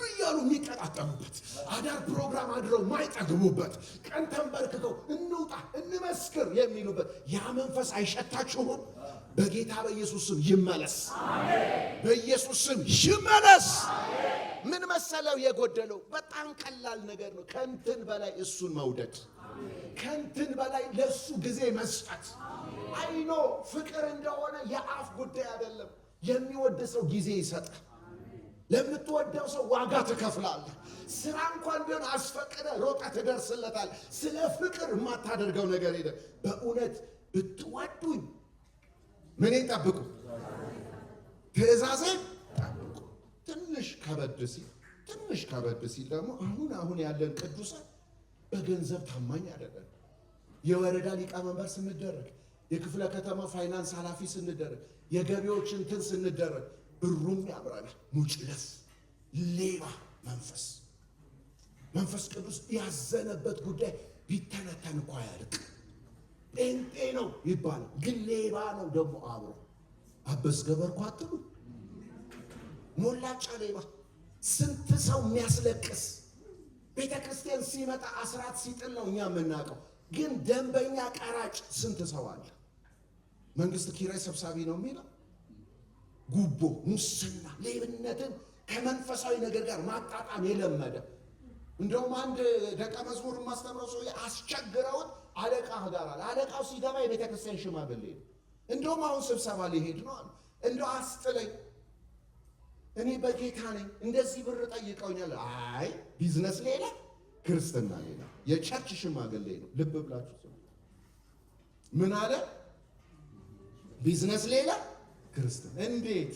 እያሉ የሚቀጣጠሉበት፣ አዳር ፕሮግራም አድረው ማይጠግቡበት፣ ቀን ተንበርክከው እንውጣ እንመስክር የሚሉበት ያ መንፈስ አይሸታችሁም? በጌታ በኢየሱስ ስም ይመለስ። በኢየሱስ ስም ይመለስ። ምን መሰለው የጎደለው? በጣም ቀላል ነገር ነው። ከእንትን በላይ እሱን መውደድ፣ ከእንትን በላይ ለእሱ ጊዜ መስጠት። I know ፍቅር እንደሆነ የአፍ ጉዳይ አይደለም። የሚወድ ሰው ጊዜ ይሰጣል። ለምትወደው ሰው ዋጋ ትከፍላለህ። ስራ እንኳን ቢሆን አስፈቅደህ ሮጠህ ትደርስለታል። ስለ ፍቅር የማታደርገው ነገር የለም። በእውነት ብትወዱኝ ምኔን ጠብቁ? ትእዛዜን ጠብቁ። ትንሽ ከበድ ሲል ትንሽ ትንሽ ከበድ ሲል ደግሞ አሁን አሁን ያለን ቅዱሳን በገንዘብ ታማኝ አይደለም። የወረዳ ሊቀመንበር ስንደረግ፣ የክፍለ ከተማ ፋይናንስ ኃላፊ ስንደረግ፣ የገቢዎች እንትን ስንደረግ ብሩም ያምራል። ሙጭለፍ ሌባ መንፈስ። መንፈስ ቅዱስ ያዘነበት ጉዳይ ቢተነተን እኮ አያልቅ። ጴንጤ ነው ይባላል፣ ግን ሌባ ነው ደግሞ አብሮ። አበስ ገበርኩ አትሉ? ሞላጫ ሌባ፣ ስንት ሰው የሚያስለቅስ። ቤተ ክርስቲያን ሲመጣ አስራት ሲጥል ነው እኛ የምናውቀው፣ ግን ደንበኛ ቀራጭ ስንት ሰው አለ። መንግስት ኪራይ ሰብሳቢ ነው የሚለው ጉቦ፣ ሙስና፣ ሌብነትን ከመንፈሳዊ ነገር ጋር ማጣጣም የለመደ። እንደውም አንድ ደቀ መዝሙር የማስተምረው ሰውዬ አስቸግረውት አለቃ ጋር አለ። አለቃው ሲገባ የቤተ ክርስቲያን ሽማግሌ ነው። እንደውም አሁን ስብሰባ ሊሄድ ነው አሉ። እንደው አስጥለኝ፣ እኔ በጌታ ነኝ፣ እንደዚህ ብር ጠይቀውኛል። አይ ቢዝነስ ሌላ፣ ክርስትና ሌላ። የ church ሽማግሌ ነው። ልብ ብላችሁ ስሙ። ምን አለ? ቢዝነስ ሌላ፣ ክርስትና። እንዴት?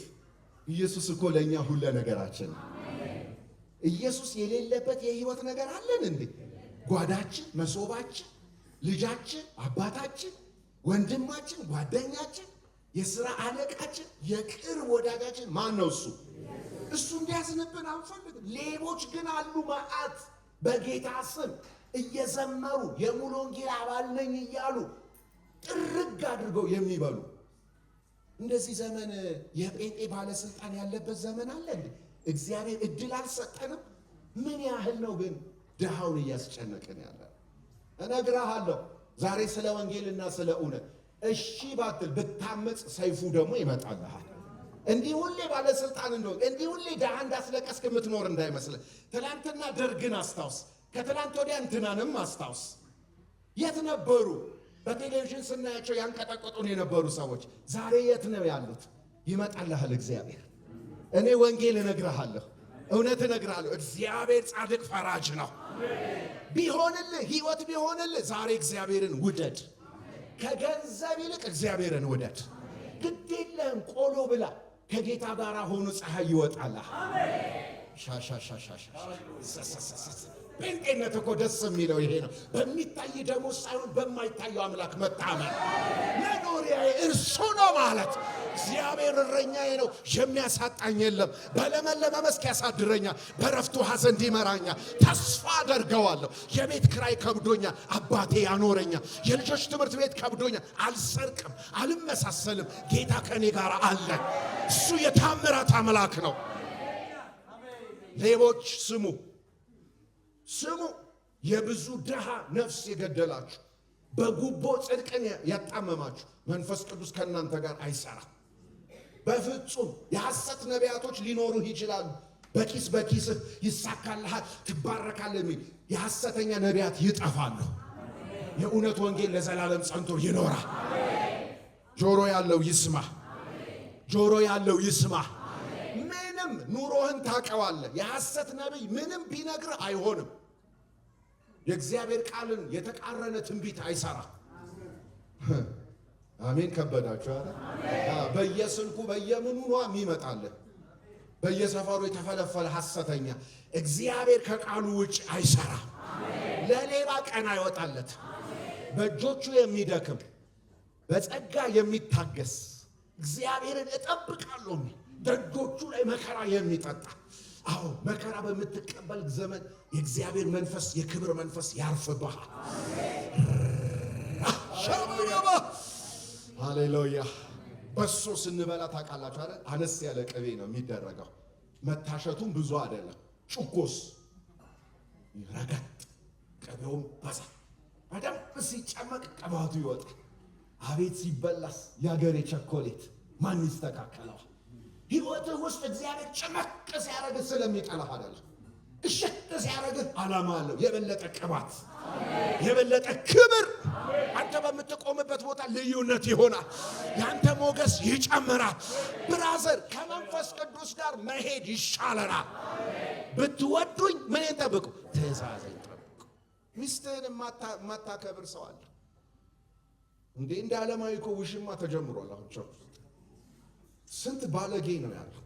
ኢየሱስ እኮ ለእኛ ሁለ ነገራችን ነው። ኢየሱስ የሌለበት የህይወት ነገር አለን እንዴ? ጓዳችን፣ መሶባችን፣ ልጃችን፣ አባታችን፣ ወንድማችን፣ ጓደኛችን፣ የሥራ አለቃችን፣ የቅርብ ወዳጃችን ማን ነው? እሱ እሱ እንዲያዝንብን አንፈልግም። ሌቦች ግን አሉ መዓት፣ በጌታ ስም እየዘመሩ የሙሉ ወንጌል አባል ነኝ እያሉ ጥርግ አድርገው የሚበሉ። እንደዚህ ዘመን የጴንጤ ባለስልጣን ያለበት ዘመን አለ እንዴ? እግዚአብሔር እድል አልሰጠንም? ምን ያህል ነው ግን ድሃውን እያስጨነቅን ያለ? እነግርሃለሁ ዛሬ ስለ ወንጌልና ስለ እውነት እሺ ባትል፣ ብታመፅ ሰይፉ ደግሞ ይመጣልሃል። እንዲህ ሁሌ ባለስልጣን እንደሆን፣ እንዲህ ሁሌ ድሃ እንዳስለቀስክ የምትኖር እንዳይመስልህ። ትላንትና ደርግን አስታውስ፣ ከትላንት ወዲያ እንትናንም አስታውስ። የት ነበሩ? በቴሌቪዥን ስናያቸው ያንቀጠቀጡን የነበሩ ሰዎች ዛሬ የት ነው ያሉት? ይመጣልሃል እግዚአብሔር። እኔ ወንጌል እነግርሃለሁ፣ እውነት እነግርሃለሁ። እግዚአብሔር ጻድቅ ፈራጅ ነው። ቢሆንልህ፣ ህይወት ቢሆንልህ ዛሬ እግዚአብሔርን ውደድ። ከገንዘብ ይልቅ እግዚአብሔርን ውደድ። ግድ የለህም ቆሎ ብላ፣ ከጌታ ጋር ሆኖ ፀሐይ ይወጣልሃል። ሻሻሻሻሻ ጴንጤነት እኮ ደስ የሚለው ይሄ ነው። በሚታይ ደሞዝ ሳይሆን በማይታየው አምላክ መታመን፣ መኖሪያዬ እርሱ ነው ማለት። እግዚአብሔር እረኛዬ ነው፣ የሚያሳጣኝ የለም። በለመለመ መስክ ያሳድረኛል፣ በረፍቱ ውኃ ዘንድ ይመራኛል። ተስፋ አደርገዋለሁ። የቤት ክራይ ከብዶኛል፣ አባቴ ያኖረኛል። የልጆች ትምህርት ቤት ከብዶኛል፣ አልሰርቅም፣ አልመሳሰልም። ጌታ ከእኔ ጋር አለ። እሱ የታምራት አምላክ ነው። ሌቦች ስሙ፣ ስሙ፣ የብዙ ድሃ ነፍስ የገደላችሁ፣ በጉቦ ጽድቅን ያጣመማችሁ፣ መንፈስ ቅዱስ ከእናንተ ጋር አይሰራም። በፍጹም። የሐሰት ነቢያቶች ሊኖሩህ ይችላሉ። በኪስ በኪስህ ይሳካልሃል፣ ትባረካለህ የሚል የሐሰተኛ ነቢያት ይጠፋሉ። የእውነት ወንጌል ለዘላለም ጸንቶ ይኖራል። ጆሮ ያለው ይስማ። ጆሮ ያለው ይስማ። ምንም ኑሮህን ታውቀዋለህ። የሐሰት ነቢይ ምንም ቢነግርህ አይሆንም። የእግዚአብሔር ቃልን የተቃረነ ትንቢት አይሰራ። አሜን። ከበዳችሁ አለ። በየስልኩ በየምኑ ነው የሚመጣልህ። በየሰፈሩ የተፈለፈለ ሐሰተኛ። እግዚአብሔር ከቃሉ ውጭ አይሰራ። ለሌባ ቀን አይወጣለት። በእጆቹ የሚደክም፣ በጸጋ የሚታገስ፣ እግዚአብሔርን እጠብቃለሁ የሚል፣ ደጆቹ ላይ መከራ የሚጠጣ። አዎ፣ መከራ በምትቀበል ዘመን የእግዚአብሔር መንፈስ፣ የክብር መንፈስ ያርፍብሃል። ሸበረባ ሃሌሉያ። በሶ ስንበላ ታውቃላችሁ አይደል? አነስ ያለ ቅቤ ነው የሚደረገው። መታሸቱም ብዙ አይደለም። ጩኮስ ረገጥ፣ ቅቤውም በዛ። በደንብ ሲጨመቅ ቅባቱ ይወጣል። አቤት ሲበላስ! የአገሬ ቸኮሌት ማን ይስተካከለዋል? ህይወትህ ውስጥ እግዚአብሔር ጭመቅ ሲያደርግህ ስለሚጠላህ አይደለም። እሽት ሲያደርግህ ዓላማ አለው። የበለጠ ቅባት፣ የበለጠ ክብር። አንተ በምትቆምበት ቦታ ልዩነት ይሆናል። የአንተ ሞገስ ይጨምራል። Brother፣ ከመንፈስ ቅዱስ ጋር መሄድ ይሻለናል። ብትወዱኝ ምን ጠብቁ? ትእዛዜን ጠብቁ። ሚስትህን የማታከብር ሰው አለ እንዴ? እንደ ዓለማዊ እኮ ውሽማ ተጀምሯል። አሁን church ውስጥ ስንት ባለጌ ነው ያለው።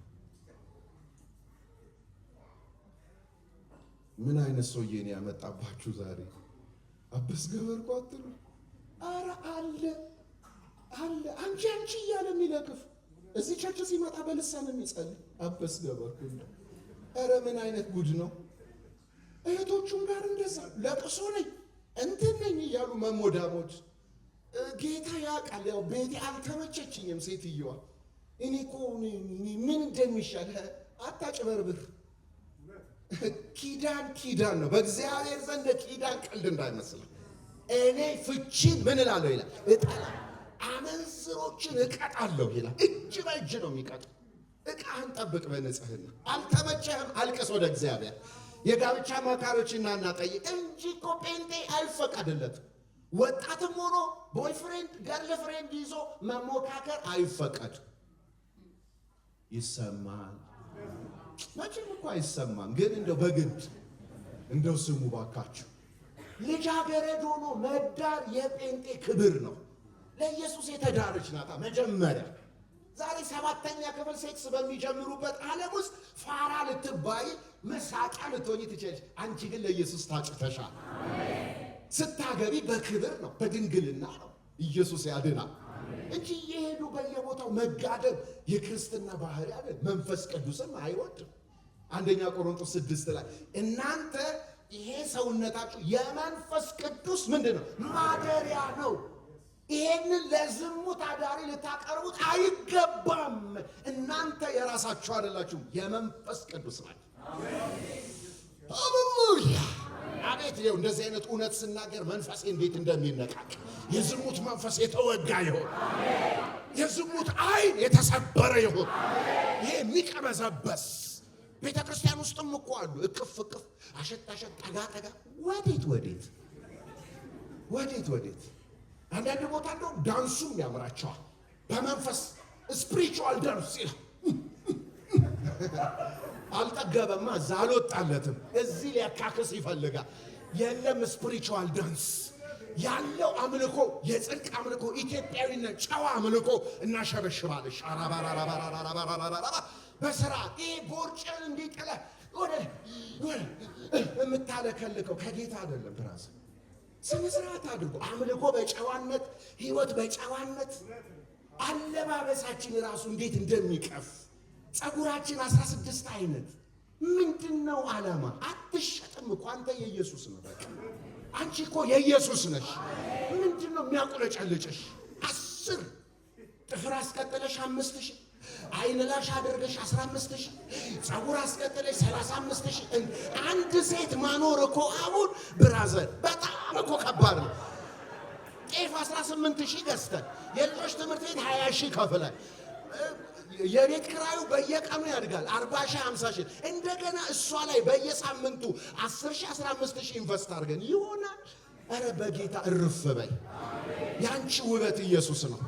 ምን አይነት ሰውዬ ነው ያመጣባችሁ ዛሬ? አበስ ገበርኩ አትሉ? ኧረ አለ አለ አንቺ አንቺ እያለ የሚለክፍ፣ እዚህ church ሲመጣ በልሳን የሚጸልይ፣ አበስ ገበርኩ። ኧረ ምን አይነት ጉድ ነው? እህቶቹም ጋር እንደዛ ለቅሶ ነኝ እንትን ነኝ እያሉ መሞዳሞች። ጌታ ያውቃል። ያው ቤቴ አልተመቸችኝም ሴትየዋ። እኔ እኮ ምን እንደሚሻል አታጭበርብር። ኪዳን ኪዳን ነው። በእግዚአብሔር ዘንድ ኪዳን ቀልድ እንዳይመስል። እኔ ፍቺን ምን እላለሁ ይላል፣ እጠላ፣ አመንዝሮችን እቀጣለሁ ይላል። እጅ በእጅ ነው የሚቀጣው። ዕቃህን ጠብቅ በንጽህና። አልተመቸህም፣ አልቅስ ወደ እግዚአብሔር። የጋብቻ አማካሪዎችን ና ጠይቅ እንጂ እኮ ጴንጤ አይፈቀድለትም። ወጣትም ሆኖ boyfriend girlfriend ይዞ መሞካከር አይፈቀድም። ይሰማል መቼም እኮ አይሰማም፣ ግን እንደው በግድ እንደው ስሙ ባካችሁ። ልጃገረድ ሆኖ መዳር የጴንጤ ክብር ነው። ለኢየሱስ የተዳረች ናታ መጀመሪያ። ዛሬ 7ኛ ክፍል ሴክስ በሚጀምሩበት ዓለም ውስጥ ፋራ ልትባይ መሳቂያ ልትሆኚ ትችላለች። አንቺ ግን ለኢየሱስ ታጭተሻል። ስታገቢ በክብር ነው፣ በድንግልና ነው። ኢየሱስ ያድናል እንጂ እየሄዱ በየቦታው መጋደም የክርስትና ባህሪ አይደል። መንፈስ ቅዱስም አይወድም። አንደኛ ቆሮንቶስ 6 ላይ እናንተ ይሄ ሰውነታችሁ የመንፈስ ቅዱስ ምንድን ነው? ማደሪያ ነው። ይሄንን ለዝሙት አዳሪ ልታቀርቡት አይገባም። እናንተ የራሳችሁ አይደላችሁም፣ የመንፈስ ቅዱስ ናችሁ። ሃሌሉያ! አቤት! ይኸው እንደዚህ አይነት እውነት ስናገር መንፈሴ እንዴት እንደሚነቃቅ። የዝሙት መንፈስ የተወጋ ይሆን፣ የዝሙት ዓይን የተሰበረ ይሆን። ይሄ የሚቀበዘበስ ቤተ ክርስቲያን ውስጥም እኮ አሉ። እቅፍ እቅፍ፣ አሸት አሸት፣ ጠጋ ጠጋ፣ ወዴት ወዴት ወዴት ወዴት? አንዳንድ ቦታ እንደውም ዳንሱም ያምራቸዋል። በመንፈስ spiritual dance ይላል። አልጠገበማ፣ እዛ አልወጣለትም። እዚህ ሊያካክስ ይፈልጋል። የለም spiritual dance ያለው አምልኮ የጽድቅ አምልኮ፣ ኢትዮጵያዊነት ጨዋ አምልኮ እናሸበሽባለን። ሻራባራራባራራባራራባ በስርዓት። ይሄ ቦርጭን እንዲጥለህ ወደ የምታለከልከው ከጌታ አይደለም። Brother፣ ስነ ስርዓት አድርጎ አምልኮ በጨዋነት፣ ህይወት በጨዋነት፣ አለባበሳችን ራሱ እንዴት እንደሚቀፍ፣ ጸጉራችን 16 አይነት፣ ምንድን ነው ዓላማ? አትሸጥም እኮ፣ አንተ የኢየሱስ ነው። በቃ አንቺ እኮ የኢየሱስ ነሽ። ምንድን ነው የሚያቁለጨልጭሽ? 10 ጥፍር አስቀጥለሽ 5,000፣ አይን lash አድርገሽ 15,000፣ ጸጉር አስቀጥለሽ 35,000። አንድ ሴት ማኖር እኮ አሁን brother በጣም እኮ ከባድ ነው። ጤፍ 18,000 ገዝተን፣ የልጆች ትምህርት ቤት 20,000 ከፍለን፣ የቤት ክራዩ በየቀኑ ያድጋል። 40,000፣ 50,000። እንደገና እሷ ላይ በየሳምንቱ 10,000፣ 15,000 invest አድርገን ይሆናል። ኧረ በጌታ እርፍ በይ። ያንቺ ውበት ኢየሱስ ነው።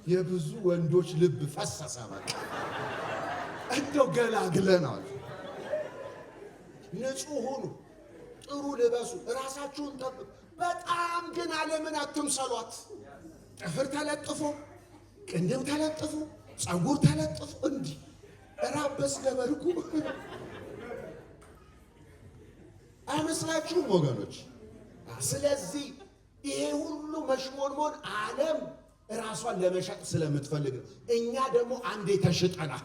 የብዙ ወንዶች ልብ ፈሰሰ። በቃ እንደው ገላግለናል። ንጹህ ሁኑ፣ ጥሩ ልበሱ፣ ራሳችሁን ጠብቁ። በጣም ግን ዓለምን አትምሰሏት። ጥፍር ተለጥፎ፣ ቅንድብ ተለጥፎ፣ ፀጉር ተለጥፎ እንዲህ ራበስ ገበርኩ አይመስላችሁም ወገኖች? ስለዚህ ይሄ ሁሉ መሽሞንሞን ዓለም ራሷን ለመሸጥ ስለምትፈልግ ነው። እኛ ደግሞ አንዴ ተሽጠናል።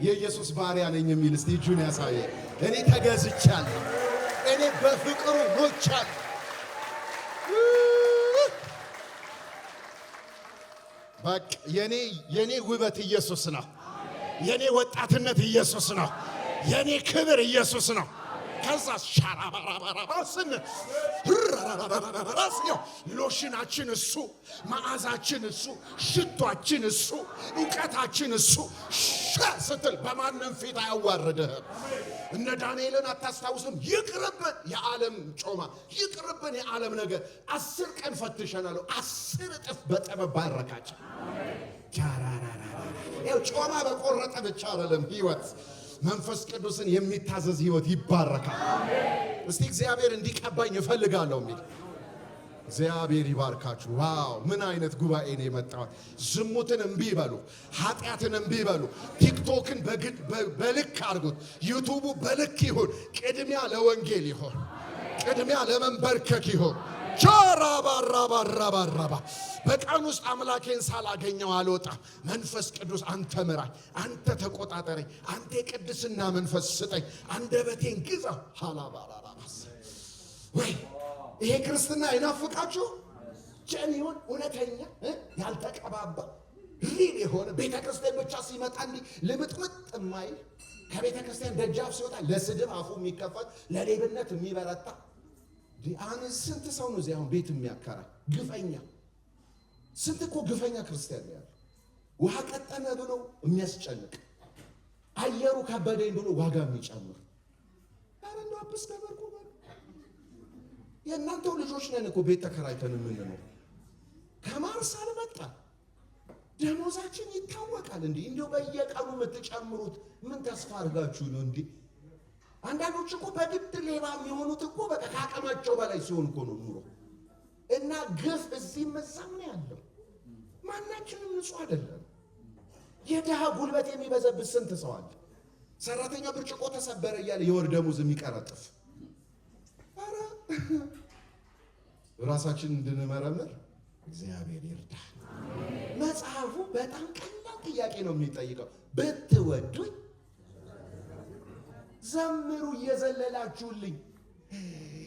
የኢየሱስ ባሪያ ነኝ የሚል እስቲ እጁን ያሳየ። እኔ ተገዝቻለሁ። እኔ በፍቅሩ ሞቻለሁ። በቃ የኔ ውበት ኢየሱስ ነው። የኔ ወጣትነት ኢየሱስ ነው። የኔ ክብር ኢየሱስ ነው። ከዛ ሻራባራባራባስን ሎሽናችን እሱ፣ መዓዛችን እሱ፣ ሽቷችን እሱ፣ እውቀታችን እሱ። ሸ ስትል በማንም ፊት አያዋርድህም። እነ ዳንኤልን አታስታውስም? ይቅርብን የዓለም ጮማ፣ ይቅርብን የዓለም ነገር። 10 ቀን ፈትሸናል። 10 እጥፍ በጥበብ ባረካቸው። ይኸው ጮማ በቆረጠ ብቻ አይደለም ህይወት፣ መንፈስ ቅዱስን የሚታዘዝ ህይወት ይባረካል። እስቲ እግዚአብሔር እንዲቀባኝ እፈልጋለሁ የሚል። እግዚአብሔር ይባርካችሁ። Wow፣ ምን አይነት ጉባኤ ነው የመጣው! ዝሙትን እምቢ በሉ፣ ኃጢአትን እምቢ በሉ። ቲክቶክን በልክ አድርጉት፣ ዩቱቡ በልክ ይሁን። ቅድሚያ ለወንጌል ይሁን፣ ቅድሚያ ለመንበርከክ ይሁን። ቻራባራባራባራባ በቀን ውስጥ አምላኬን ሳላገኘው አልወጣም። መንፈስ ቅዱስ አንተ ምራኝ፣ አንተ ተቆጣጠረኝ፣ አንተ የቅድስና መንፈስ ስጠኝ፣ አንደበቴን ግዛው። ሃላባራራባስ ወይ ይሄ ክርስትና አይናፍቃችሁ? Genuine፣ እውነተኛ፣ ያልተቀባባ፣ real የሆነ፣ ቤተ ክርስቲያን ብቻ ሲመጣ እንዲህ ልምጥምጥ የማይል፣ ከቤተ ክርስቲያን ደጃፍ ሲወጣ ለስድብ አፉ የሚከፈት፣ ለሌብነት የሚበረታ። አሁን ስንት ሰው ነው እዚህ አሁን ቤት የሚያከራይ ግፈኛ? ስንት እኮ ግፈኛ ክርስቲያን ነው ያለው። ውሃ ቀጠነ ብሎ የሚያስጨንቅ፣ አየሩ ከበደኝ ብሎ ዋጋ የሚጨምር። ኧረ እንደው አብስ ገበርኩ በሉ። የእናንተው ልጆች ነን እኮ ቤት ተከራይተን የምንኖር። ከማርስ አልመጣ፣ ደሞዛችን ይታወቃል። እንዲህ እንዲሁ በየቀኑ የምትጨምሩት ምን ተስፋ አድርጋችሁ ነው? እንዲህ አንዳንዶች እኮ በግድ ሌባ የሚሆኑት እኮ በቃ ከአቅማቸው በላይ ሲሆን እኮ ነው ኑሮ። እና ግፍ እዚህም እዛም ነው ያለው። ማናችንም ንጹህ አይደለም። የድሃ ጉልበት የሚበዘብዝ ስንት ሰው አለ። ሰራተኛ ብርጭቆ ተሰበረ እያለ የወር ደሞዝ የሚቀረጥፍ። ኧረ ራሳችን እንድንመረምር እግዚአብሔር ይርዳ። መጽሐፉ በጣም ቀላል ጥያቄ ነው የሚጠይቀው። ብትወዱኝ ዘምሩ እየዘለላችሁልኝ፣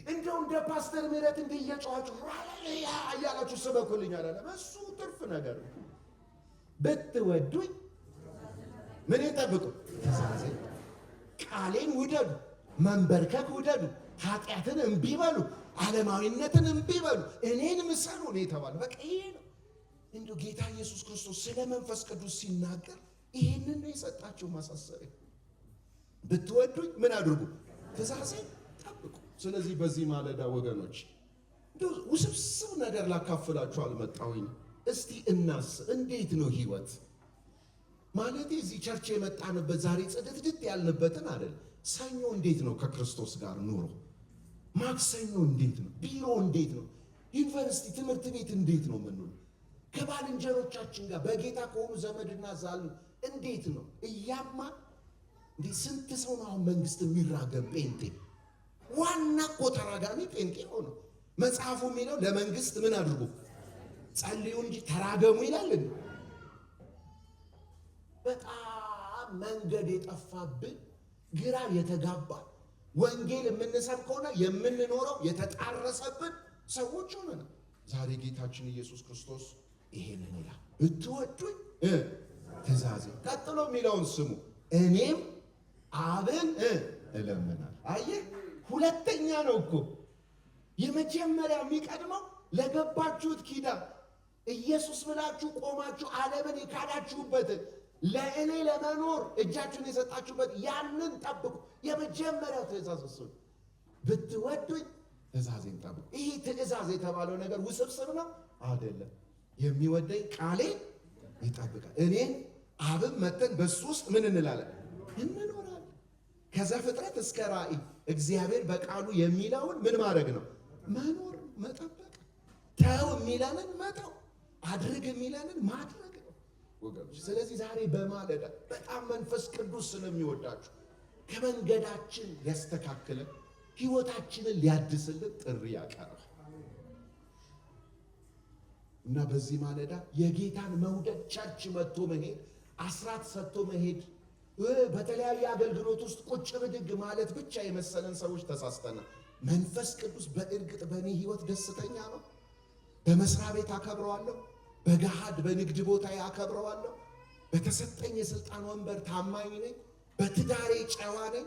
እንደው እንደ ፓስተር ምህረት እንደ እየጮኻችሁ ሃሌሉያ እያላችሁ ስበኩልኝ አላለም። እሱ ትርፍ ነገር ነው። ብትወዱኝ ምን ጠብቁ? ትእዛዜን፣ ቃሌን ውደዱ፣ መንበርከክ ውደዱ፣ ኃጢአትን እምቢ በሉ፣ ዓለማዊነትን እምቢ በሉ፣ እኔን ምሰሉ ነው የተባለው። በቃ ይሄ ነው። እንደው ጌታ ኢየሱስ ክርስቶስ ስለ መንፈስ ቅዱስ ሲናገር ይሄንን ነው የሰጣቸው ማሳሰቢያ። ብትወዱኝ ምን አድርጉ? ትእዛዜን ጠብቁ። ስለዚህ በዚህ ማለዳ ወገኖች፣ እንደው ውስብስብ ነገር ላካፍላችሁ አልመጣሁኝ። እስቲ እናስብ፣ እንዴት ነው ህይወት? ማለት እዚህ church የመጣንበት፣ ዛሬ ጽድትድት ያልንበትን አይደል። ሰኞ እንዴት ነው ከክርስቶስ ጋር ኑሮ? ማክሰኞ እንዴት ነው? ቢሮ እንዴት ነው? ዩኒቨርሲቲ ትምህርት ቤት እንዴት ነው የምንውለው? ከባልንጀሮቻችን ጋር፣ በጌታ ከሆኑ ዘመድና ዛሉ እንዴት ነው? እያማ እንዴ፣ ስንት ሰው ነው አሁን መንግስት የሚራገም ጴንጤ? ዋና እኮ ተራጋሚ ጴንጤ ሆነ። መጽሐፉ የሚለው ለመንግስት ምን አድርጉ? ጸልዩ እንጂ ተራገሙ ይላል እንዴ? በጣም መንገድ የጠፋብን፣ ግራ የተጋባ፣ ወንጌል የምንሰብክ ከሆነ የምንኖረው የተጣረሰብን ሰዎች ሆነናል። ዛሬ ጌታችን ኢየሱስ ክርስቶስ ይሄንን ይላል። ብትወዱኝ ትእዛዜ፣ ቀጥሎ የሚለውን ስሙ። እኔም አብን እለምናለሁ። አየህ፣ ሁለተኛ ነው እኮ። የመጀመሪያ የሚቀድመው ለገባችሁት ኪዳን፣ ኢየሱስ ብላችሁ ቆማችሁ ዓለምን የካዳችሁበትን፣ ለእኔ ለመኖር እጃችሁን የሰጣችሁበት ያንን ጠብቁ። የመጀመሪያው ትእዛዝ እሱ ነው። ብትወዱኝ ትእዛዜን ጠብቁ። ይህ ትእዛዝ የተባለው ነገር ውስብስብ ነው አይደለም። የሚወደኝ ቃሌን ይጠብቃል። እኔም አብም መተን በሱ ውስጥ ምን እንላለን? እንኖራለን። ከዘፍጥረት እስከ ራእይ እግዚአብሔር በቃሉ የሚለውን ምን ማድረግ ነው? መኖር፣ መጠበቅ። ተው የሚለንን መተው፣ አድርግ የሚለንን ማድረግ ነው ወገኖች። ስለዚህ ዛሬ በማለዳ በጣም መንፈስ ቅዱስ ስለሚወዳችሁ ከመንገዳችን ሊያስተካክለን፣ ህይወታችንን ሊያድስልን ጥሪ ያቀርባል። እና በዚህ ማለዳ የጌታን መውደድ church መጥቶ መሄድ፣ አስራት ሰጥቶ መሄድ፣ በተለያየ አገልግሎት ውስጥ ቁጭ ብድግ ማለት ብቻ የመሰለን ሰዎች ተሳስተናል። መንፈስ ቅዱስ በእርግጥ በእኔ ህይወት ደስተኛ ነው። በመስሪያ ቤት አከብረዋለሁ። በገሃድ በንግድ ቦታ አከብረዋለሁ። በተሰጠኝ የስልጣን ወንበር ታማኝ ነኝ። በትዳሬ ጨዋ ነኝ።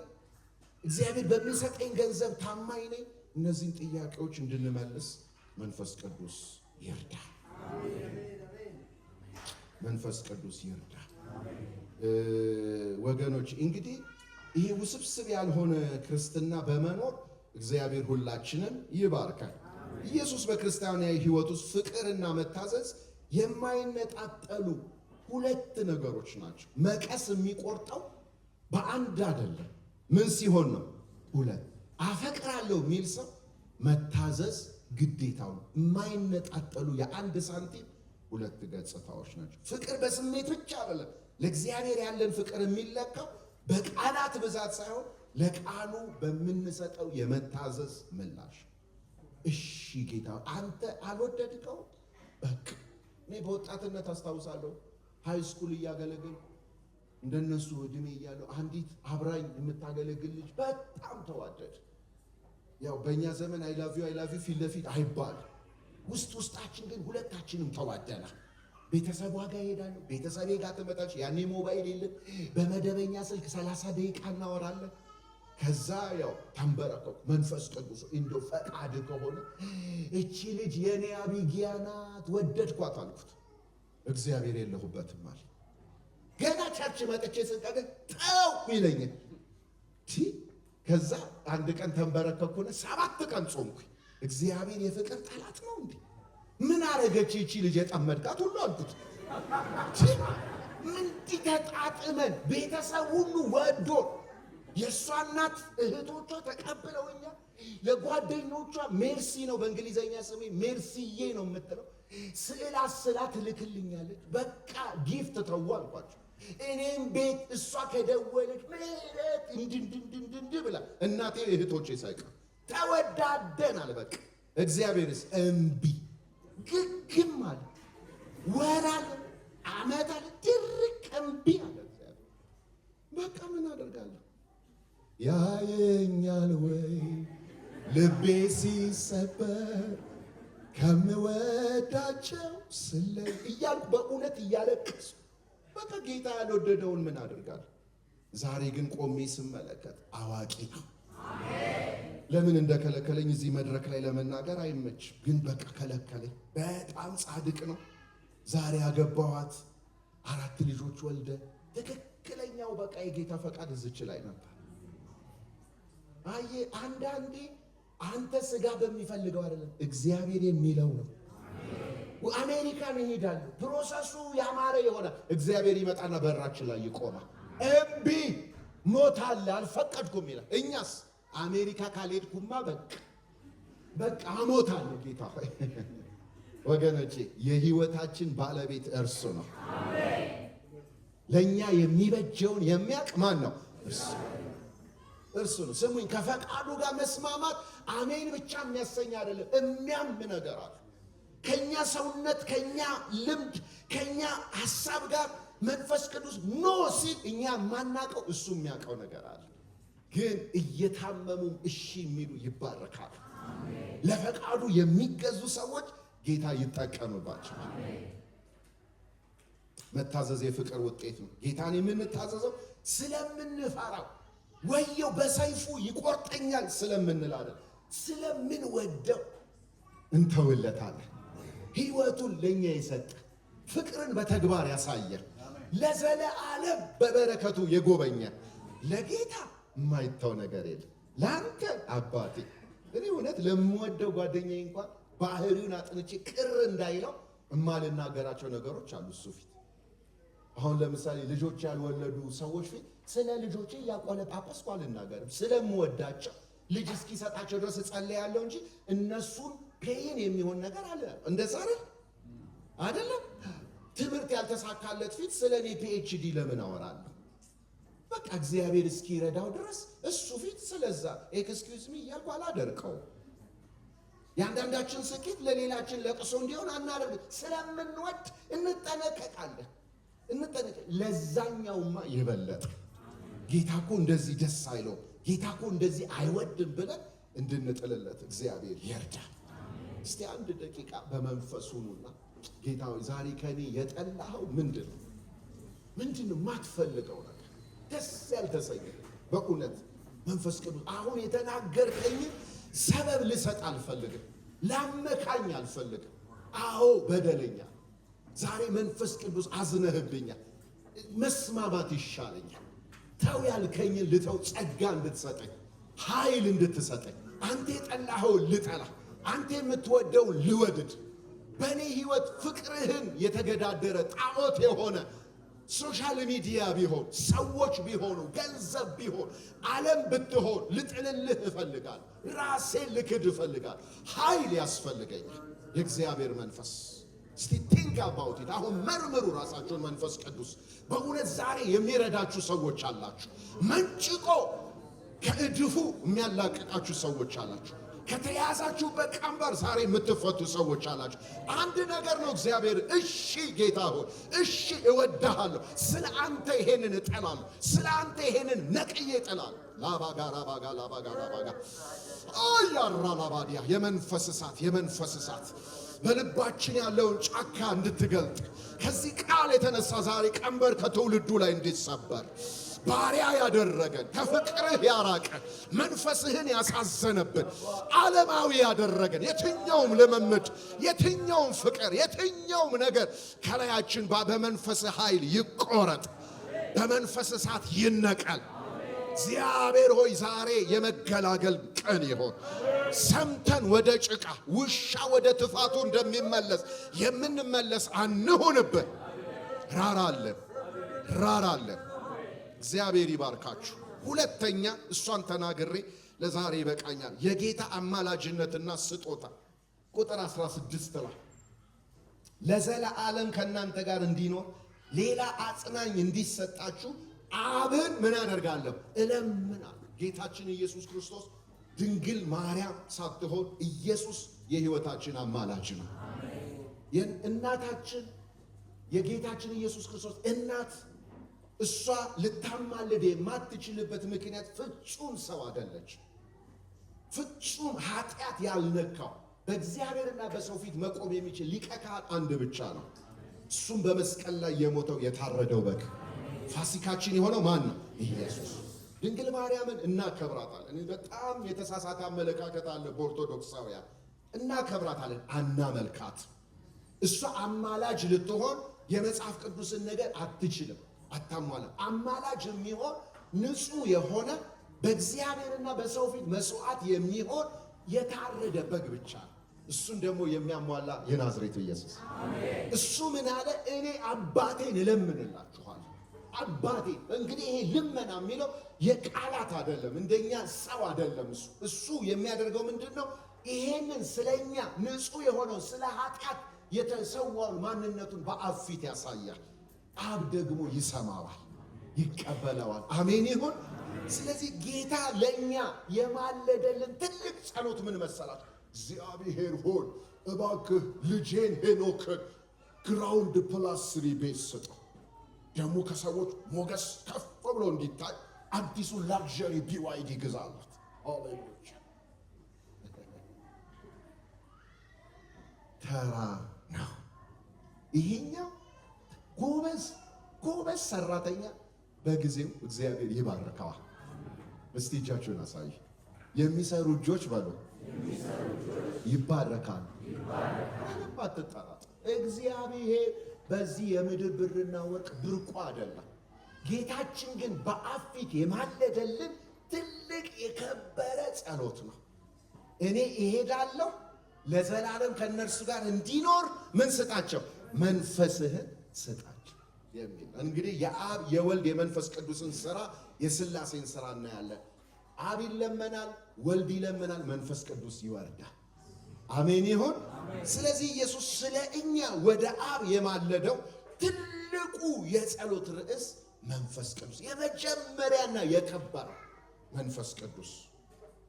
እግዚአብሔር በሚሰጠኝ ገንዘብ ታማኝ ነኝ። እነዚህን ጥያቄዎች እንድንመልስ መንፈስ ቅዱስ ይርዳ። መንፈስ ቅዱስ ይርዳ። ወገኖች፣ እንግዲህ ይሄ ውስብስብ ያልሆነ ክርስትና በመኖር እግዚአብሔር ሁላችንም ይባርካል። ኢየሱስ በክርስቲያናዊ ሕይወት ውስጥ ፍቅርና መታዘዝ የማይነጣጠሉ ሁለት ነገሮች ናቸው። መቀስ የሚቆርጠው በአንድ አይደለም። ምን ሲሆን ነው? ሁለት። አፈቅራለሁ የሚል ሰው መታዘዝ ግዴታው ነው። የማይነጣጠሉ የአንድ ሳንቲም ሁለት ገጽታዎች ናቸው። ፍቅር በስሜት ብቻ አይደለም። ለእግዚአብሔር ያለን ፍቅር የሚለካው በቃላት ብዛት ሳይሆን ለቃሉ በምንሰጠው የመታዘዝ ምላሽ። እሺ ጌታ አንተ አልወደድከው፣ በቃ። እኔ በወጣትነት አስታውሳለሁ፣ high school እያገለገልኩ እንደነሱ እድሜ እያለሁ አንዲት አብራኝ የምታገለግል ልጅ በጣም ተዋደድ። ያው በእኛ ዘመን "I love you, I love you" ፊት ለፊት አይባል። ውስጥ ውስጣችን ግን ሁለታችንም ተዋደናል። ቤተሰቧ ጋር እሄዳለሁ፣ ቤተሰቤ ጋር ትመጣለች። ያኔ ሞባይል የለም። በመደበኛ ስልክ 30 ደቂቃ እናወራለን። ከዛ ያው ተንበረከኩ። መንፈስ ቅዱስ እንደው ፈቃድ ከሆነ እቺ ልጅ የኔ አቢጊያ ናት፣ ወደድኳት አልኩት። እግዚአብሔር የለሁበትም አለ። ገና church መጥቼ ስንቀገ ተው ይለኛል። ከዛ አንድ ቀን ተንበረከኩና 7 ቀን ጾምኩኝ። እግዚአብሔር የፍቅር ጠላት ነው እንዴ? ምን አረገች ይቺ ልጅ የጠመድካት ሁሉ አልኩት። ምን ተጣጥመን ቤተሰብ ሁሉ ወዶ የእሷ እናት እህቶቿ ተቀብለውኛል። ለጓደኞቿ ሜርሲ ነው፣ በእንግሊዘኛ ስሜ ሜርሲዬ ነው የምትለው። ስዕል አስላ ትልክልኛለች። በቃ gift ተው አልኳቸው። እኔም ቤት እሷ ከደወለች ምህረት እንድንድንድንድ ብላ እናቴ እህቶቼ ሳይቀር ተወዳደናል። በቃ እግዚአብሔርስ እምቢ ግግም አለ። ወር አለ፣ ዓመት አለ፣ ድርቅ እምቢ አለ እግዚአብሔር። በቃ ምን አደርጋለሁ? ያየኛል ወይ ልቤ ሲሰበር ከምወዳቸው ስለይ እያልኩ በእውነት እያለቀስኩ በቃ ጌታ ያልወደደውን ምን አደርጋለሁ? ዛሬ ግን ቆሜ ስመለከት አዋቂ ነው። ለምን እንደከለከለኝ እዚህ መድረክ ላይ ለመናገር አይመችም፣ ግን በቃ ከለከለኝ። በጣም ጻድቅ ነው። ዛሬ ያገባኋት አራት ልጆች ወልደ ትክክለኛው በቃ የጌታ ፈቃድ እዝች ላይ ነበር። አየ፣ አንዳንዴ አንተ ስጋ በሚፈልገው አይደለም፣ እግዚአብሔር የሚለው ነው። አሜሪካን እሄዳለሁ፣ process ኡ ያማረ የሆነ እግዚአብሔር ይመጣና በራችን ላይ ይቆማል። እምቢ፣ ሞት አለ፣ አልፈቀድኩም ይላል። እኛስ አሜሪካ ካልሄድኩማ በቃ በቃ እሞታለሁ። ጌታ ሆይ፣ ወገኖቼ የህይወታችን ባለቤት እርሱ ነው። ለእኛ የሚበጀውን የሚያውቅ ማን ነው? እርሱ፣ እርሱ ነው። ስሙኝ፣ ከፈቃዱ ጋር መስማማት አሜን ብቻ የሚያሰኝ አይደለም፣ የሚያም ነገር አለ። ከኛ ሰውነት፣ ከኛ ልምድ፣ ከኛ ሀሳብ ጋር መንፈስ ቅዱስ no ሲል እኛ የማናውቀው እሱ የሚያውቀው ነገር አለ። ግን እየታመሙም እሺ የሚሉ ይባረካሉ። ለፈቃዱ የሚገዙ ሰዎች ጌታ ይጠቀምባቸዋል። መታዘዝ የፍቅር ውጤት ነው። ጌታን የምንታዘዘው ስለምንፈራው ወየው በሰይፉ ይቆርጠኛል ስለምንል አይደል፣ ስለምንወደው እንተውለታለን። ሕይወቱን ለእኛ የሰጠ፣ ፍቅርን በተግባር ያሳየ፣ ለዘለዓለም በበረከቱ የጎበኘ ለጌታ የማይተው ነገር የለም። ለአንተ አባቴ እኔ እውነት ለምወደው ጓደኛዬ እንኳን ባህሪውን አጥንቼ ቅር እንዳይለው እማልናገራቸው ነገሮች አሉ እሱ ፊት። አሁን ለምሳሌ ልጆች ያልወለዱ ሰዎች ፊት ስለ ልጆቼ እያቆለጳጰስኩ አልናገርም። ስለምወዳቸው ልጅ እስኪሰጣቸው ድረስ እጸልያለሁ እንጂ እነሱን pain የሚሆን ነገር አለ። እንደዛ አይደል? አይደለም። ትምህርት ያልተሳካለት ፊት ስለ እኔ PhD ለምን አወራለሁ? በቃ እግዚአብሔር እስኪረዳው ድረስ እሱ ፊት ስለዛ excuse me እያልኩ አላደርቀው። የአንዳንዳችን ስኬት ለሌላችን ለቅሶ እንዲሆን አናደርግ። ስለምንወድ እንጠነቀቃለን። ለዛኛውማ የበለጠ ጌታ እኮ እንደዚህ ደስ አይለው፣ ጌታ እኮ እንደዚህ አይወድም ብለን እንድንጥልለት እግዚአብሔር ይርዳ። እስቲ አንድ ደቂቃ በመንፈሱ ሁኑና ጌታ ሆይ ዛሬ ከኔ የጠላኸው ምንድን ነው? ምንድን ነው የማትፈልገው ነገር? ደስ ያልተሰኘ በእውነት መንፈስ ቅዱስ አሁን የተናገርከኝን ሰበብ ልሰጥ አልፈልግም፣ ላመካኝ አልፈልግም። አዎ በደለኛ፣ ዛሬ መንፈስ ቅዱስ አዝነህብኛል፣ መስማማት ይሻለኛል። ተው ያልከኝን ልተው፣ ጸጋ እንድትሰጠኝ፣ ኃይል እንድትሰጠኝ፣ አንተ የጠላኸውን ልጠላ፣ አንተ የምትወደውን ልወድድ፣ በእኔ ሕይወት ፍቅርህን የተገዳደረ ጣዖት የሆነ Social media ቢሆን፣ ሰዎች ቢሆኑ፣ ገንዘብ ቢሆን፣ ዓለም ብትሆን ልጥልልህ እፈልጋለሁ። ራሴን ልክድ እፈልጋለሁ። ኃይል ያስፈልገኛል። የእግዚአብሔር መንፈስ። እስቲ think about it። አሁን መርምሩ ራሳችሁን። መንፈስ ቅዱስ በእውነት ዛሬ የሚረዳችሁ ሰዎች አላችሁ። መንጭቆ ከእድፉ የሚያላቅቃችሁ ሰዎች አላችሁ። ከተያዛችሁበት ቀንበር ዛሬ የምትፈቱ ሰዎች አላችሁ። አንድ ነገር ነው፣ እግዚአብሔር እሺ ጌታ ሆይ፣ እሺ እወድሃለሁ፣ ስለ አንተ ይሄንን እጠላለሁ፣ ስለ አንተ ይሄንን ነቅዬ እጥላለሁ። ላባጋ ላባጋ ላባጋ ላባጋ አያራ ላባዲያ። የመንፈስ እሳት፣ የመንፈስ እሳት በልባችን ያለውን ጫካ እንድትገልጥ፣ ከዚህ ቃል የተነሳ ዛሬ ቀንበር ከትውልዱ ላይ እንዲሰበር፣ ባሪያ ያደረገን፣ ከፍቅርህ ያራቀን፣ መንፈስህን ያሳዘነብን፣ ዓለማዊ ያደረገን የትኛውም ልምምድ፣ የትኛውም ፍቅር፣ የትኛውም ነገር ከላያችን በመንፈስህ ኃይል ይቆረጥ፣ በመንፈስ እሳት ይነቀል። እግዚአብሔር ሆይ፣ ዛሬ የመገላገል ቀን ይሆን። ሰምተን ወደ ጭቃ፣ ውሻ ወደ ትፋቱ እንደሚመለስ የምንመለስ አንሁንብን። ራራለን፣ ራራለን። እግዚአብሔር ይባርካችሁ። ሁለተኛ እሷን ተናግሬ ለዛሬ ይበቃኛል። የጌታ አማላጅነትና ስጦታ ቁጥር 16 ላይ ለዘለዓለም ከእናንተ ጋር እንዲኖር ሌላ አጽናኝ እንዲሰጣችሁ አብን ምን አደርጋለሁ? እለምናለሁ። ጌታችን ኢየሱስ ክርስቶስ ድንግል ማርያም ሳትሆን ኢየሱስ የሕይወታችን አማላጅ ነው። እናታችን፣ የጌታችን ኢየሱስ ክርስቶስ እናት፣ እሷ ልታማልድ የማትችልበት ምክንያት ፍጹም ሰው አይደለች። ፍጹም ኃጢአት ያልነካው፣ በእግዚአብሔርና በሰው ፊት መቆም የሚችል ሊቀ ካህን አንድ ብቻ ነው። እሱም በመስቀል ላይ የሞተው፣ የታረደው በግ፣ ፋሲካችን የሆነው ማን ነው? ኢየሱስ። ድንግል ማርያምን እናከብራታለን። እኔ በጣም የተሳሳተ አመለካከት አለ በኦርቶዶክሳውያን። እናከብራታለን፣ አናመልካት። እሷ አማላጅ ልትሆን የመጽሐፍ ቅዱስን ነገር አትችልም፣ አታሟላም። አማላጅ የሚሆን ንጹሕ የሆነ፣ በእግዚአብሔርና በሰው ፊት መስዋዕት የሚሆን የታረደ በግ ብቻ ነው። እሱን ደግሞ የሚያሟላ የናዝሬቱ ኢየሱስ። እሱ ምን አለ? እኔ አባቴን እለምንላችኋለሁ። አባቴ፣ እንግዲህ ይሄ ልመና የሚለው የቃላት አይደለም፣ እንደኛ ሰው አይደለም። እሱ የሚያደርገው ምንድን ነው? ይሄንን ስለኛ ንጹሕ የሆነውን፣ ስለ ኃጢአት የተሰዋውን ማንነቱን በአብ ፊት ያሳያል። አብ ደግሞ ይሰማዋል፣ ይቀበለዋል። አሜን ይሁን። ስለዚህ ጌታ ለእኛ የማለደልን ትልቅ ጸሎት ምን መሰላችሁ? እግዚአብሔር ሆይ፣ እባክህ ልጄን ሄኖክን ground +3 ቤት ስጠው። ደግሞ ከሰዎች ሞገስ ከፍ ብሎ እንዲታይ አዲሱ luxury BYD ግዛለት። ሃሌሉያ። ተራ ነው። ይሄኛው ጎበዝ ጎበዝ ሰራተኛ በጊዜው እግዚአብሔር ይባርከዋል። እስቲ እጃችሁን አሳዩ። የሚሰሩ እጆች በሉ ይባረካሉ። ምንም አትጠራጠር። እግዚአብሔር በዚህ የምድር ብርና ወርቅ ብርቁ አይደለም። ጌታችን ግን በአብ ፊት የማለደልን ትልቅ የከበረ ጸሎት ነው። እኔ እሄዳለሁ፣ ለዘላለም ከእነርሱ ጋር እንዲኖር ምን ስጣቸው? መንፈስህን ስጣቸው የሚል። እንግዲህ የአብ፣ የወልድ፣ የመንፈስ ቅዱስን ስራ፣ የስላሴን ስራ እናያለን። አብ ይለመናል፣ ወልድ ይለመናል፣ መንፈስ ቅዱስ ይወርዳል። አሜን ይሁን። ስለዚህ ኢየሱስ ስለ እኛ ወደ አብ የማለደው ትልቁ የጸሎት ርዕስ መንፈስ ቅዱስ፣ የመጀመሪያና የከበረው መንፈስ ቅዱስ።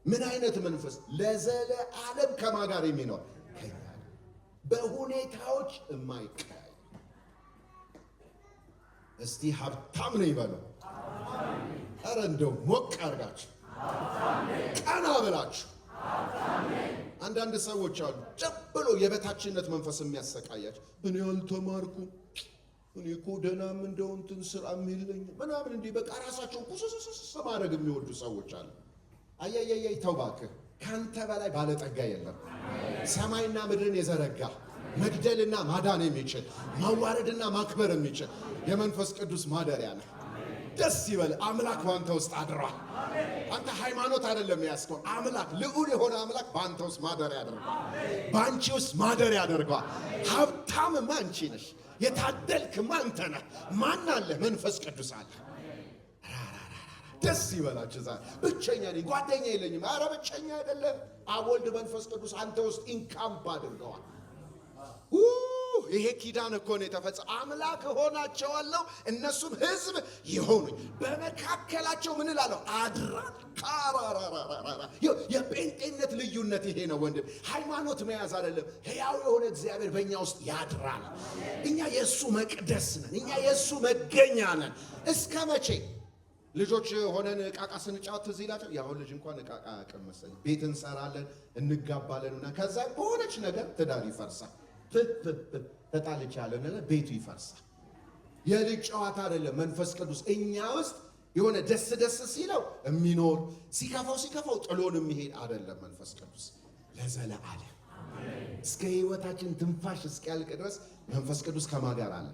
ምን አይነት መንፈስ? ለዘለዓለም ከማ ጋር የሚኖር? ከኛ ጋር፣ በሁኔታዎች የማይቀያየር። እስቲ ሀብታም ነኝ በለው። ኧረ እንደው ሞቅ አድርጋችሁ ቀና ብላችሁ። አንዳንድ ሰዎች አሉ ጭብ ብሎ የበታችነት መንፈስ የሚያሰቃያቸው። እኔ አልተማርኩም፣ እኔ እኮ ደህናም እንደው እንትን ስራም የለኝም ምናምን፣ እንዲህ በቃ ራሳቸው ቁስስስስ ማድረግ የሚወዱ ሰዎች አሉ። አያያያይ፣ ተው እባክህ፣ ካንተ በላይ ባለጠጋ የለም። ሰማይና ምድርን የዘረጋ፣ መግደልና ማዳን የሚችል፣ ማዋረድና ማክበር የሚችል የመንፈስ ቅዱስ ማደሪያ ነህ። ደስ ይበል። አምላክ በአንተ ውስጥ አድሯል። አንተ ሃይማኖት አይደለም ያስከው፣ አምላክ፣ ልዑል የሆነ አምላክ በአንተ ውስጥ ማደሪያ ያደርገዋል። በአንቺ ውስጥ ማደሪያ ያደርገዋል። ሀብታምማ አንቺ ነሽ። የታደልክማ አንተ ነህ። ማን አለ? መንፈስ ቅዱስ አለ። ደስ ይበላችሁ። ዛሬ ብቸኛ ነኝ፣ ጓደኛ የለኝም። ኧረ ብቸኛ አይደለም። አብ ወልድ መንፈስ ቅዱስ አንተ ውስጥ encamp አድርገዋል። ይሄ ኪዳን እኮ ነው የተፈጸመ። አምላክ እሆናቸዋለሁ እነሱም ሕዝብ ይሆኑኝ፣ በመካከላቸው ምን እላለሁ? አድራል። ካራራራራ የጴንጤነት ልዩነት ይሄ ነው ወንድም። ሃይማኖት መያዝ አይደለም። ሕያው የሆነ እግዚአብሔር በእኛ ውስጥ ያድራል። እኛ የእሱ መቅደስ ነን። እኛ የእሱ መገኛ ነን። እስከ መቼ? ልጆች ሆነን እቃቃ ስንጫወት ትዝ ይላቸው። የአሁን ልጅ እንኳን እቃቃ አያውቅም መሰለኝ። ቤት እንሰራለን፣ እንጋባለን እና ከዛ በሆነች ነገር ትዳር ይፈርሳል። ተጣልቻለሁ፣ ቤቱ ይፈርሳል። የልጅ ጨዋታ አይደለም። መንፈስ ቅዱስ እኛ ውስጥ የሆነ ደስ ደስ ሲለው የሚኖር፣ ሲከፋው ሲከፋው ጥሎን የሚሄድ አይደለም። መንፈስ ቅዱስ ለዘለዓለም እስከ ሕይወታችን ትንፋሽ እስኪያልቅ ድረስ መንፈስ ቅዱስ ከማን ጋር አለ?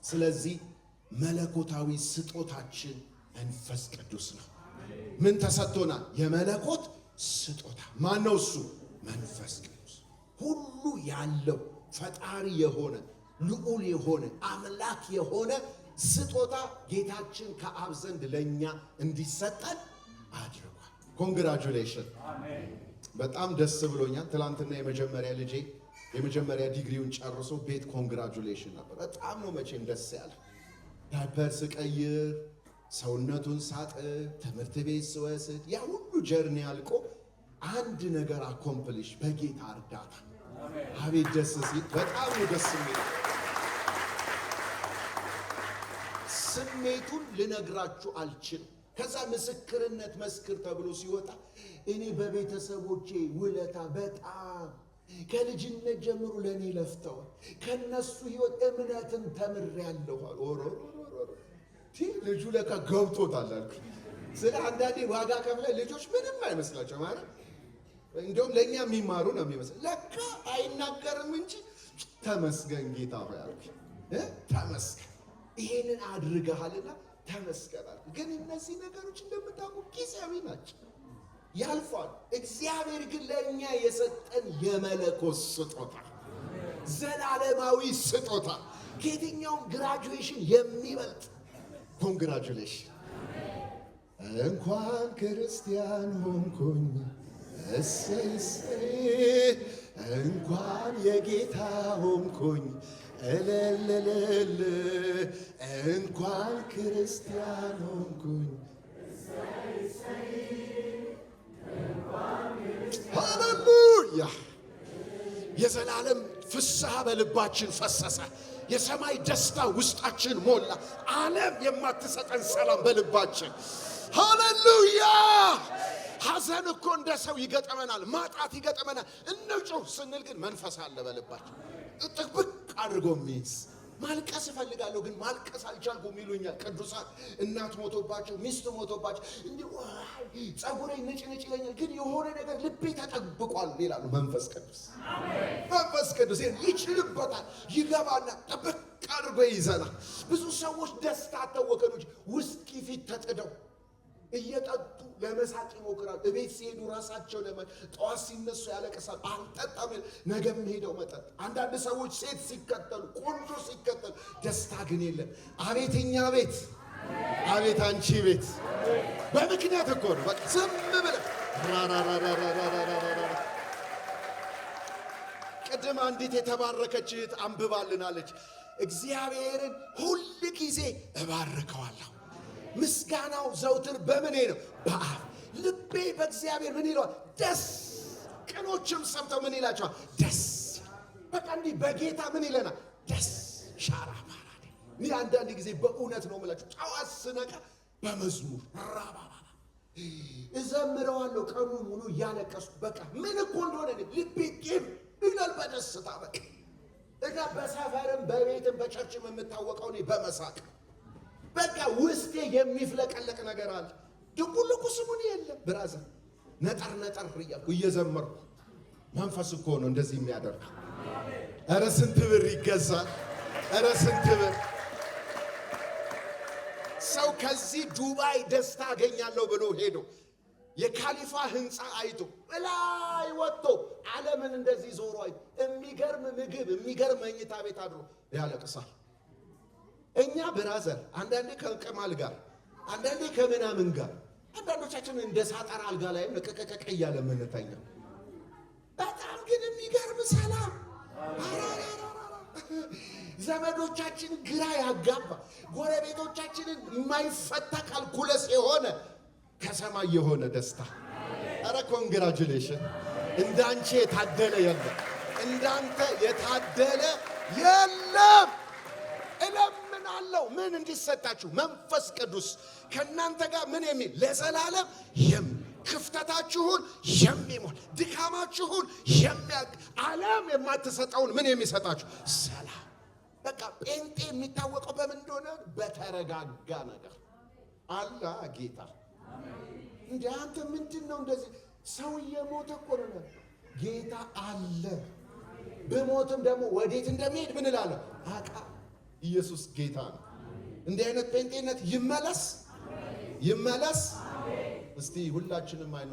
ስለዚህ መለኮታዊ ስጦታችን መንፈስ ቅዱስ ነው። ምን ተሰጥቶናል? የመለኮት ስጦታ። ማን ነው እሱ? መንፈስ ቅዱስ። ሁሉ ያለው፣ ፈጣሪ የሆነ፣ ልዑል የሆነ፣ አምላክ የሆነ ስጦታ ጌታችን ከአብ ዘንድ ለእኛ እንዲሰጠን አድርጓል። Congratulation! በጣም ደስ ብሎኛል። ትላንትና የመጀመሪያ ልጄ የመጀመሪያ ዲግሪውን ጨርሶ ቤት congratulation ነበር። በጣም ነው መቼም ደስ ያለ። ዳይፐር ስቀይር፣ ሰውነቱን ሳጥብ፣ ትምህርት ቤት ስወስድ፣ ያ ሁሉ journey አልቆ አንድ ነገር accomplish በጌታ እርዳታ፣ አቤት ደስ ሲል! በጣም ነው ደስ የሚል። ስሜቱን ልነግራችሁ አልችልም። ከዛ ምስክርነት መስክር ተብሎ ሲወጣ እኔ በቤተሰቦቼ ውለታ በጣም ከልጅነት ጀምሮ ለእኔ ለፍተዋል። ከነሱ ህይወት እምነትን ተምሬያለሁ። ልጁ ለካ ገብቶታል አልኩኝ። ስለ አንዳንዴ ዋጋ ከፍለ ልጆች ምንም አይመስላቸው ማለት እንዲሁም ለእኛ የሚማሩ ነው የሚመስል፣ ለካ አይናገርም እንጂ ተመስገን ጌታ ሆይ አልኩኝ። ተመስገን፣ ይሄንን አድርገሃልና ተመስገን አልኩኝ። ግን እነዚህ ነገሮች እንደምታውቁ ጊዜያዊ ናቸው፣ ያልፋሉ። እግዚአብሔር ግን ለእኛ የሰጠን የመለኮት ስጦታ፣ ዘላለማዊ ስጦታ፣ ከየትኛውም graduation የሚበልጥ። Congratulation! እንኳን ክርስቲያን ሆንኩኝ፣ እሰይ እሰይ፣ እንኳን የጌታ ሆንኩኝ፣ እልልልል፣ እንኳን ክርስቲያን ሆንኩኝ። ሃሌሉያ! የዘላለም ፍስሐ በልባችን ፈሰሰ። የሰማይ ደስታ ውስጣችን ሞላ። ዓለም የማትሰጠን ሰላም በልባችን። ሃሌሉያ! ሐዘን እኮ እንደ ሰው ይገጥመናል፣ ማጣት ይገጥመናል። እንጩህ ስንል ግን መንፈስ አለ በልባችን ጥብቅ አድርጎ የሚይዝ። ማልቀስ እፈልጋለሁ ግን ማልቀስ አልቻልኩም ይሉኛል ቅዱሳን። እናት ሞቶባቸው፣ ሚስት ሞቶባቸው እንዲህ ጸጉሬ ንጭ ንጭ ይለኛል፣ ግን የሆነ ነገር ልቤ ተጠብቋል ይላሉ። መንፈስ ቅዱስ፣ መንፈስ ቅዱስ ይችልበታል። ይገባና ጥብቅ አድርጎ ይይዘናል። ብዙ ሰዎች ደስታ አጥተው ወገኖች፣ ውስኪ ፊት ተጥደው እየጠጡ ለመሳቅ ይሞክራሉ። እቤት ሲሄዱ ራሳቸው ጠዋት ሲነሱ ያለቅሳል። አልጠጣም፣ ነገም ሄደው መጠጥ። አንዳንድ ሰዎች ሴት ሲከተሉ፣ ቆንጆ ሲከተሉ ደስታ ግን የለም። አቤት እኛ ቤት፣ አቤት አንቺ ቤት። በምክንያት እኮ ነው። በቃ ዝም ብለህ ራራራራራራራራ። ቅድም አንዲት የተባረከች እህት አንብባልናለች። እግዚአብሔርን ሁል ጊዜ እባርከዋለሁ፣ ምስጋናው ዘውትር በምኔ ነው? በአፌ። ልቤ በእግዚአብሔር ምን ይለዋል? ደስ። ቅኖችም ሰምተው ምን ይላቸዋል? ደስ። በቃ እንዲህ በጌታ ምን ይለናል? ደስ። ሻራ ባራ። እኔ አንዳንድ ጊዜ በእውነት ነው የምላችሁ፣ ጠዋት ስነቃ በመዝሙር ራባባ እዘምረዋለሁ ቀኑን ሙሉ እያለቀስኩ። በቃ ምን እኮ እንደሆነ ልቤ ጤም ይላል በደስታ። በቃ እና በሰፈርም በቤትም በ church ም የምታወቀው እኔ በመሳቅ። በቃ ውስጤ የሚፍለቀለቅ ነገር አለ። ድቡልቁ ስሙን የለም brother፣ ነጠር ነጠር እያልኩ እየዘመርኩ። መንፈስ እኮ ነው እንደዚህ የሚያደርግ። ኧረ ስንት ብር ይገዛል? ኧረ ስንት ብር! ሰው ከዚህ ዱባይ ደስታ አገኛለሁ ብሎ ሄዶ የካሊፋ ህንፃ አይቶ፣ እላይ ወጥቶ ዓለምን እንደዚህ ዞሮ አይቶ የሚገርም ምግብ፣ የሚገርም መኝታ ቤት አድሮ ያለቅሳል። እኛ brother አንዳንዴ ከቅማል ጋር፣ አንዳንዴ ከምናምን ጋር፣ አንዳንዶቻችን እንደ ሳጠር አልጋ ላይም ቀቀቀቀ እያለ የምንተኛው፣ በጣም ግን የሚገርም ሰላም፣ ዘመዶቻችን ግራ ያጋባ፣ ጎረቤቶቻችንን የማይፈታ calculus የሆነ ከሰማይ የሆነ ደስታ። ኧረ congratulation! እንዳንቺ የታደለ የለም፣ እንዳንተ የታደለ የለም። እለምናለሁ ምን እንዲሰጣችሁ? መንፈስ ቅዱስ ከእናንተ ጋር ምን የሚል? ለዘላለም ክፍተታችሁን የሚሞላ፣ ድካማችሁን የሚያውቅ፣ ዓለም የማትሰጠውን ምን የሚሰጣችሁ? ሰላም። በቃ ጴንጤ የሚታወቀው በምን እንደሆነ በተረጋጋ ነገር አላ ጌታ። እንደ አንተ ምንድን ነው እንደዚህ? ሰው እየሞተ እኮ ነው። ጌታ አለ። ብሞትም ደግሞ ወዴት እንደሚሄድ ምን እላለሁ? አቃ ኢየሱስ ጌታ ነው። እንዲህ አይነት ጴንጤነት ይመለስ ይመለስ። እስቲ ሁላችንም አይኖ